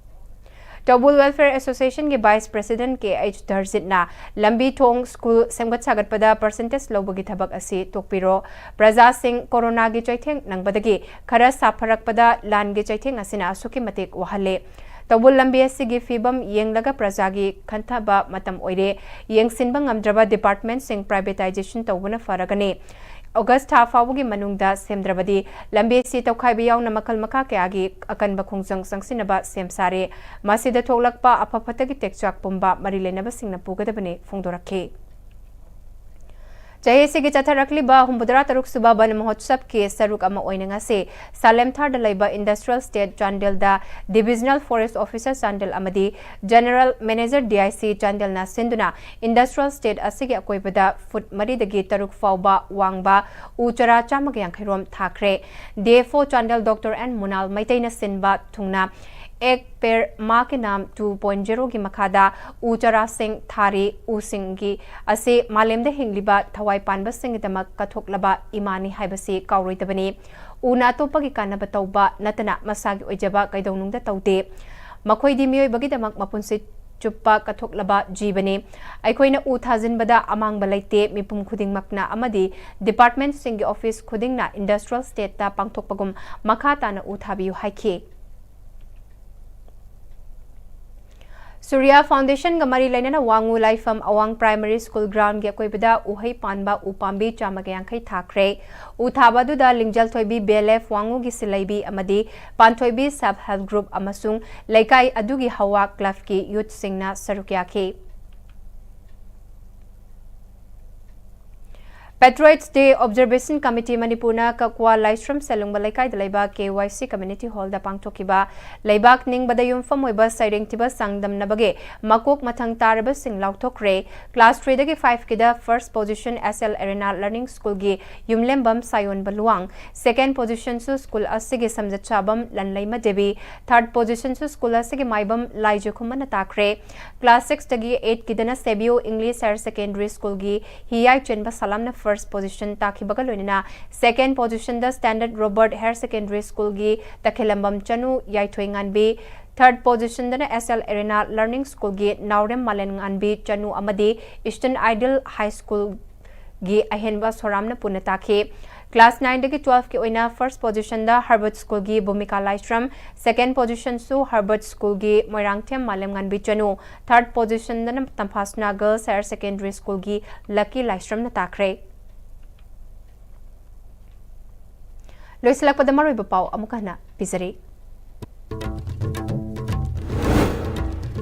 ꯇꯧꯕꯨꯜ Welfare Associationꯒꯤ Vice President K H ꯙꯔꯖꯤꯠꯅ ꯂꯝꯕꯤ ꯊꯣꯡ, school ꯁꯦꯝꯒꯠ ꯁꯥꯒꯠꯄꯗ percentage ꯂꯧꯕꯒꯤ ꯊꯕꯛ ꯑꯁꯤ ꯇꯣꯛꯄꯤꯔꯣ꯫ ꯄ꯭ꯔꯖꯥꯁꯤꯡ ꯀꯣꯔꯣꯅꯥꯒꯤ ꯆꯩꯊꯦꯡ ꯅꯪꯕꯗꯒꯤ ꯈꯔ ꯁꯥꯐꯔꯛꯄꯗ ꯂꯥꯟꯒꯤ ꯆꯩꯊꯦꯡ ꯑꯁꯤꯅ ꯑꯁꯨꯛꯀꯤ ꯃꯇꯤꯛ ꯋꯥꯍꯜꯂꯦ꯫ ꯇꯧꯕꯨꯜ ꯂꯝꯕꯤ ꯑꯁꯤꯒꯤ ꯐꯤꯕꯝ ꯌꯦꯡꯂꯒ ꯄ꯭ꯔꯖꯥꯒꯤ ꯈꯟꯊꯕ ꯃꯇꯝ ꯑꯣꯏꯔꯦ꯫ ꯌꯦꯡꯁꯤꯟꯕ ꯉꯝꯗ꯭ꯔꯕ departmentꯁꯤꯡ privatization ꯇꯧꯕꯅ ꯐꯔꯒꯅꯤ꯫ August ꯊꯥ ꯐꯥꯎꯕꯒꯤ ꯃꯅꯨꯡꯗ ꯁꯦꯝꯗ꯭ꯔꯕꯗꯤ ꯂꯝꯕꯤ ꯑꯁꯤ ꯇꯧꯈꯥꯏꯕ ꯌꯥꯎꯅ ꯃꯈꯜ ꯃꯈꯥ ꯀꯌꯥꯒꯤ ꯑꯀꯟꯕ ꯈꯣꯡꯖꯪ ꯆꯪꯁꯤꯟꯅꯕ ꯁꯦꯝ ꯁꯥꯔꯦ꯫ ꯃꯁꯤꯗ ꯊꯣꯛꯂꯛꯄ ꯑꯐ ꯐꯠꯇꯒꯤ ꯇꯦꯛꯆꯥꯛ ꯄꯨꯝꯕ ꯃꯔꯤ ꯂꯩꯅꯕꯁꯤꯡꯅ ꯄꯨꯒꯗꯕꯅꯤ ꯐꯣꯡꯗꯣꯔꯛꯈꯤ꯫ ꯆꯍꯤ ꯑꯁꯤꯒꯤ ꯆꯠꯊꯔꯛꯂꯤꯕ ꯍꯨꯝꯐꯨꯇꯔꯥ ꯇꯔꯨꯛ ꯁꯨꯕ ꯕꯟ ꯃꯍꯣꯠꯁꯕꯀꯤ ꯁꯔꯨꯛ ꯑꯃ ꯑꯣꯏꯅ ꯉꯁꯤ ꯁꯥꯂꯦꯝꯊꯥꯔꯗ ꯂꯩꯕ Industrial Estate ꯆꯥꯟꯗꯦꯜꯗ Divisional Forest Officer Chandel ꯑꯃꯗꯤ General Manager DIC ꯆꯥꯟꯗꯦꯜꯅ ꯁꯤꯟꯗꯨꯅ Industrial Estate ꯑꯁꯤꯒꯤ ꯑꯀꯣꯏꯕꯗ foot ꯃꯔꯤꯗꯒꯤ ꯇꯔꯨꯛ ꯐꯥꯎꯕ ꯋꯥꯡꯕ ꯎ ꯆꯔꯥ ꯆꯥꯝꯃꯒ ꯌꯥꯡꯈꯩ ꯔꯣꯝ ꯊꯥꯈ꯭ꯔꯦ꯫ DFO ꯆꯥꯟꯗꯦꯜ Doctor N ꯃꯨꯅꯥꯜ ꯃꯩꯇꯩꯅ ꯁꯤꯟꯕ ꯊꯨꯡꯅ Ek Ped Maa Ke Naam two point zero ꯒꯤ ꯃꯈꯥꯗ ꯎ ꯆꯔꯥꯁꯤꯡ ꯊꯥꯔꯤ꯫ ꯎꯁꯤꯡꯒꯤ ꯑꯁꯤ ꯃꯥꯂꯦꯝꯗ ꯍꯤꯡꯂꯤꯕ ꯊꯋꯥꯏ ꯄꯥꯟꯕꯁꯤꯡꯒꯤꯗꯃꯛ ꯀꯠꯊꯣꯛꯂꯕ ꯏꯃꯥꯅꯤ ꯍꯥꯏꯕꯁꯤ ꯀꯥꯎꯔꯣꯏꯗꯕꯅꯤ꯫ ꯎꯅ ꯑꯇꯣꯞꯄꯒꯤ ꯀꯥꯟꯅꯕ ꯇꯧꯕ ꯅꯠꯇꯅ ꯃꯁꯥꯒꯤ ꯑꯣꯏꯖꯕ ꯀꯩꯗꯧꯅꯨꯡꯗ ꯇꯧꯗꯦ꯫ ꯃꯈꯣꯏꯗꯤ ꯃꯤꯑꯣꯏꯕꯒꯤꯗꯃꯛ ꯃꯄꯨꯟꯁꯤ ꯆꯨꯞꯄ ꯀꯠꯊꯣꯛꯂꯕ ꯖꯤꯕꯅꯤ꯫ ꯑꯩꯈꯣꯏꯅ ꯎ ꯊꯥꯖꯤꯟꯕꯗ ꯑꯃꯥꯡꯕ ꯂꯩꯇꯦ꯫ ꯃꯤꯄꯨꯝ ꯈꯨꯗꯤꯡꯃꯛꯅ ꯑꯃꯗꯤ departmentꯁꯤꯡꯒꯤ office ꯈꯨꯗꯤꯡꯅ Industrial Estateꯇ ꯄꯥꯡꯊꯣꯛꯄꯒꯨꯝ ꯃꯈꯥ ꯇꯥꯅ ꯎ ꯊꯥꯕꯤꯌꯨ ꯍꯥꯏꯈꯤ꯫ ꯁꯨꯔꯤꯌꯥ ꯐꯥꯎꯟꯗꯦꯁꯟꯒ ꯃꯔꯤ ꯂꯩꯅꯅ ꯋꯥꯉꯨ ꯂꯥꯏꯐꯝ ꯑꯋꯥꯡ ꯄ꯭ꯔꯥꯏꯃꯔꯤ ꯁ꯭ꯀꯨꯜ ꯒ꯭ꯔꯥꯎꯟꯒꯤ ꯑꯀꯣꯏꯕꯗ ꯎꯍꯩ ꯄꯥꯟꯕ ꯎ ꯄꯥꯝꯕꯤ ꯆꯥꯝꯃꯒ ꯌꯥꯡꯈꯩ ꯊꯥꯈ꯭ꯔꯦ꯫ ꯎ ꯊꯥꯕ ꯑꯗꯨꯗ ꯂꯤꯡꯖꯦꯜ ꯊꯣꯏꯕꯤ ꯕꯤ ꯑꯦꯜ ꯑꯦꯐ ꯋꯥꯉꯨꯒꯤ ꯁꯤꯜꯂꯩꯕꯤ ꯑꯃꯗꯤ ꯄꯥꯟꯊꯣꯏꯕꯤ ꯁꯦꯜꯐ ꯍꯦꯜꯞ ꯒ꯭ꯔꯨꯞ ꯑꯃꯁꯨꯡ ꯂꯩꯀꯥꯏ ꯑꯗꯨꯒꯤ ꯍꯋꯥ ꯀ꯭ꯂꯕꯀꯤ ꯌꯨꯠꯁꯤꯡꯅ ꯁꯔꯨꯛ ꯌꯥꯈꯤ꯫ Patriots Day Observation Committee ꯃꯅꯤꯄꯨꯔꯅ ꯀꯛꯋꯥ ꯂꯥꯏꯁ꯭ꯔꯝ ꯁꯦꯂꯨꯡꯕ ꯂꯩꯀꯥꯏꯗ ꯂꯩꯕ ꯀꯦ ꯋꯥꯏ ꯁꯤ ꯀꯝꯃ꯭ꯌꯨꯅꯤꯇꯤ ꯍꯣꯜꯗ ꯄꯥꯡꯊꯣꯛꯈꯤꯕ ꯂꯩꯕꯥꯛ ꯅꯤꯡꯕꯗ ꯌꯨꯝꯐꯝ ꯑꯣꯏꯕ ꯁꯩꯔꯦꯡ ꯊꯤꯕ ꯆꯥꯡꯗꯝꯅꯕꯒꯤ ꯃꯀꯣꯛ ꯃꯊꯪ ꯇꯥꯔꯕꯁꯤꯡ ꯂꯥꯎꯊꯣꯛꯈ꯭ꯔꯦ꯫ Class three ꯗꯒꯤ five ꯀꯤꯗ first position S L Arena Learning School ꯒꯤ ꯌꯨꯝꯂꯦꯝꯕꯝ ꯁꯥꯌꯣꯟꯕ ꯂꯨꯋꯥꯡ, second position ꯁꯨ ꯁ꯭ꯀꯨꯜ ꯑꯁꯤꯒꯤ ꯁꯝꯖꯠ ꯁꯥꯕꯝ ꯂꯟꯂꯩꯃ ꯗꯦꯕꯤ, third position ꯁꯨ ꯁ꯭ꯀꯨꯜ ꯑꯁꯤꯒꯤ ꯃꯥꯏꯕꯝ ꯂꯥꯏꯖꯈꯨꯝꯕꯅ ꯇꯥꯈ꯭ꯔꯦ꯫ Class six ꯇꯒꯤ eight ꯀꯤꯗꯅ ꯁꯦꯕꯤꯌꯣ English Higher Secondary School ꯒꯤ ꯍꯤꯌꯥꯏ ꯆꯦꯟꯕ ꯁꯂꯥꯝꯅ first position ꯇꯥꯈꯤꯕꯒ ꯂꯣꯏꯅꯅ second position ꯗ Standard Robert Higher Secondary School ꯒꯤ ꯇꯈꯦꯂꯝꯕꯝ ꯆꯅꯨ ꯌꯥꯏꯊꯣꯏ ꯉꯥꯟꯕꯤ, third position ꯗꯅ S L Arena Learning School ꯒꯤ ꯅꯥꯎꯔꯦꯝ ꯃꯥꯂꯦꯝꯉꯥꯟꯕꯤ ꯆꯅꯨ ꯑꯃꯗꯤ Eastern Ideal High School ꯒꯤ ꯑꯍꯦꯟꯕ ꯁꯣꯔꯥꯝꯅ ꯄꯨꯟꯅ ꯇꯥꯈꯤ꯫ Class nine ꯗꯒꯤ twelve ꯀꯤ ꯑꯣꯏꯅ first position ꯗ Herbert School ꯒꯤ ꯚꯨꯃꯤꯀꯥ ꯂꯥꯏꯁ꯭ꯔꯝ, second position ꯁꯨ Herbert School ꯒꯤ ꯃꯣꯏꯔꯥꯡꯊꯦꯝ ꯃꯥꯂꯦꯝꯉꯥꯟꯕꯤ ꯆꯅꯨ, third position ꯗꯅ ꯇꯝꯐꯥꯁꯅꯥ Girls Higher Secondary School ꯒꯤ ꯂꯛꯀꯤ ꯂꯥꯏꯁ꯭ꯔꯝꯅ ꯇꯥꯈ꯭ꯔꯦ꯫ ꯂꯣꯏꯁꯤꯜꯂꯛꯄꯗ ꯃꯔꯨꯑꯣꯏꯕ ꯄꯥꯎ ꯑꯃꯨꯛ ꯍꯟꯅ ꯄꯤꯖꯔꯤ꯫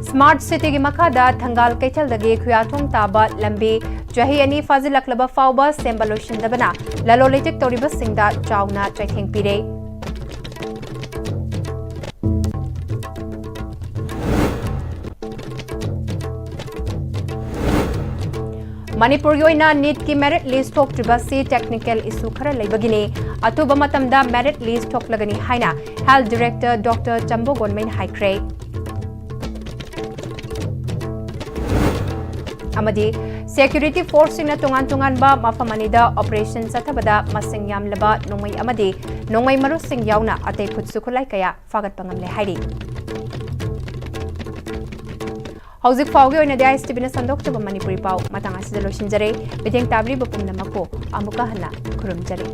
Smart City ꯒꯤ ꯃꯈꯥꯗ ꯊꯪꯒꯥꯜ ꯀꯩꯊꯦꯜꯗꯒꯤ ꯈꯨꯌꯥꯊꯣꯡ ꯇꯥꯕ ꯂꯝꯕꯤ ꯆꯍꯤ ꯑꯅꯤ ꯐꯥꯖꯤꯜꯂꯛꯂꯕ ꯐꯥꯎꯕ ꯁꯦꯝꯕ ꯂꯣꯏꯁꯤꯟꯗꯕꯅ ꯂꯂꯣꯟ ꯏꯇꯤꯛ ꯇꯧꯔꯤꯕꯁꯤꯡꯗ ꯆꯥꯎꯅ ꯆꯩꯊꯦꯡ ꯄꯤꯔꯦ꯫ ꯃꯅꯤꯄꯨꯔꯒꯤ ꯑꯣꯏꯅ NEET ꯀꯤ merit list ꯊꯣꯛꯇ꯭ꯔꯤꯕꯁꯤ technical issue ꯈꯔ ꯂꯩꯕꯒꯤꯅꯤ꯫ ꯑꯊꯨꯕ ꯃꯇꯝꯗ merit list ꯊꯣꯛꯂꯒꯅꯤ ꯍꯥꯏꯅ Health Director Doctor ꯆꯝꯕꯣ ꯒꯣꯟꯃꯩꯅ ꯍꯥꯏꯈ꯭ꯔꯦ꯫ ꯑꯃꯗꯤ security force ꯁꯤꯡꯅ ꯇꯣꯉꯥꯟ ꯇꯣꯉꯥꯟꯕ ꯃꯐꯝ ꯑꯅꯤꯗ operation ꯆꯠꯊꯕꯗ ꯃꯁꯤꯡ ꯌꯥꯝꯂꯕ ꯅꯣꯡꯃꯩ ꯑꯃꯗꯤ ꯅꯣꯡꯃꯩ ꯃꯔꯨꯁꯤꯡ ꯌꯥꯎꯅ ꯑꯇꯩ ꯈꯨꯠꯁꯨ ꯈꯨꯠꯂꯥꯏ ꯀꯌꯥ ꯐꯥꯒꯠꯄ ꯉꯝꯂꯦ ꯍꯥꯏꯔꯤ꯫ ꯍꯧꯖꯤꯛ ꯐꯥꯎꯒꯤ ꯑꯣꯏꯅꯗꯤ ISTV ꯅ ꯁꯟꯗꯣꯛꯆꯕ ꯃꯅꯤꯄꯨꯔꯤ ꯄꯥꯎ ꯃꯇꯥꯡ ꯑꯁꯤꯗ ꯂꯣꯏꯁꯤꯟꯖꯔꯦ꯫ ꯃꯤꯠꯌꯦꯡ ꯇꯥꯕꯤꯔꯤꯕ ꯄꯨꯝꯅꯃꯛꯄꯨ ꯑꯃꯨꯛꯀ ꯍꯟꯅ ꯈꯨꯔꯨꯝꯖꯔꯤ꯫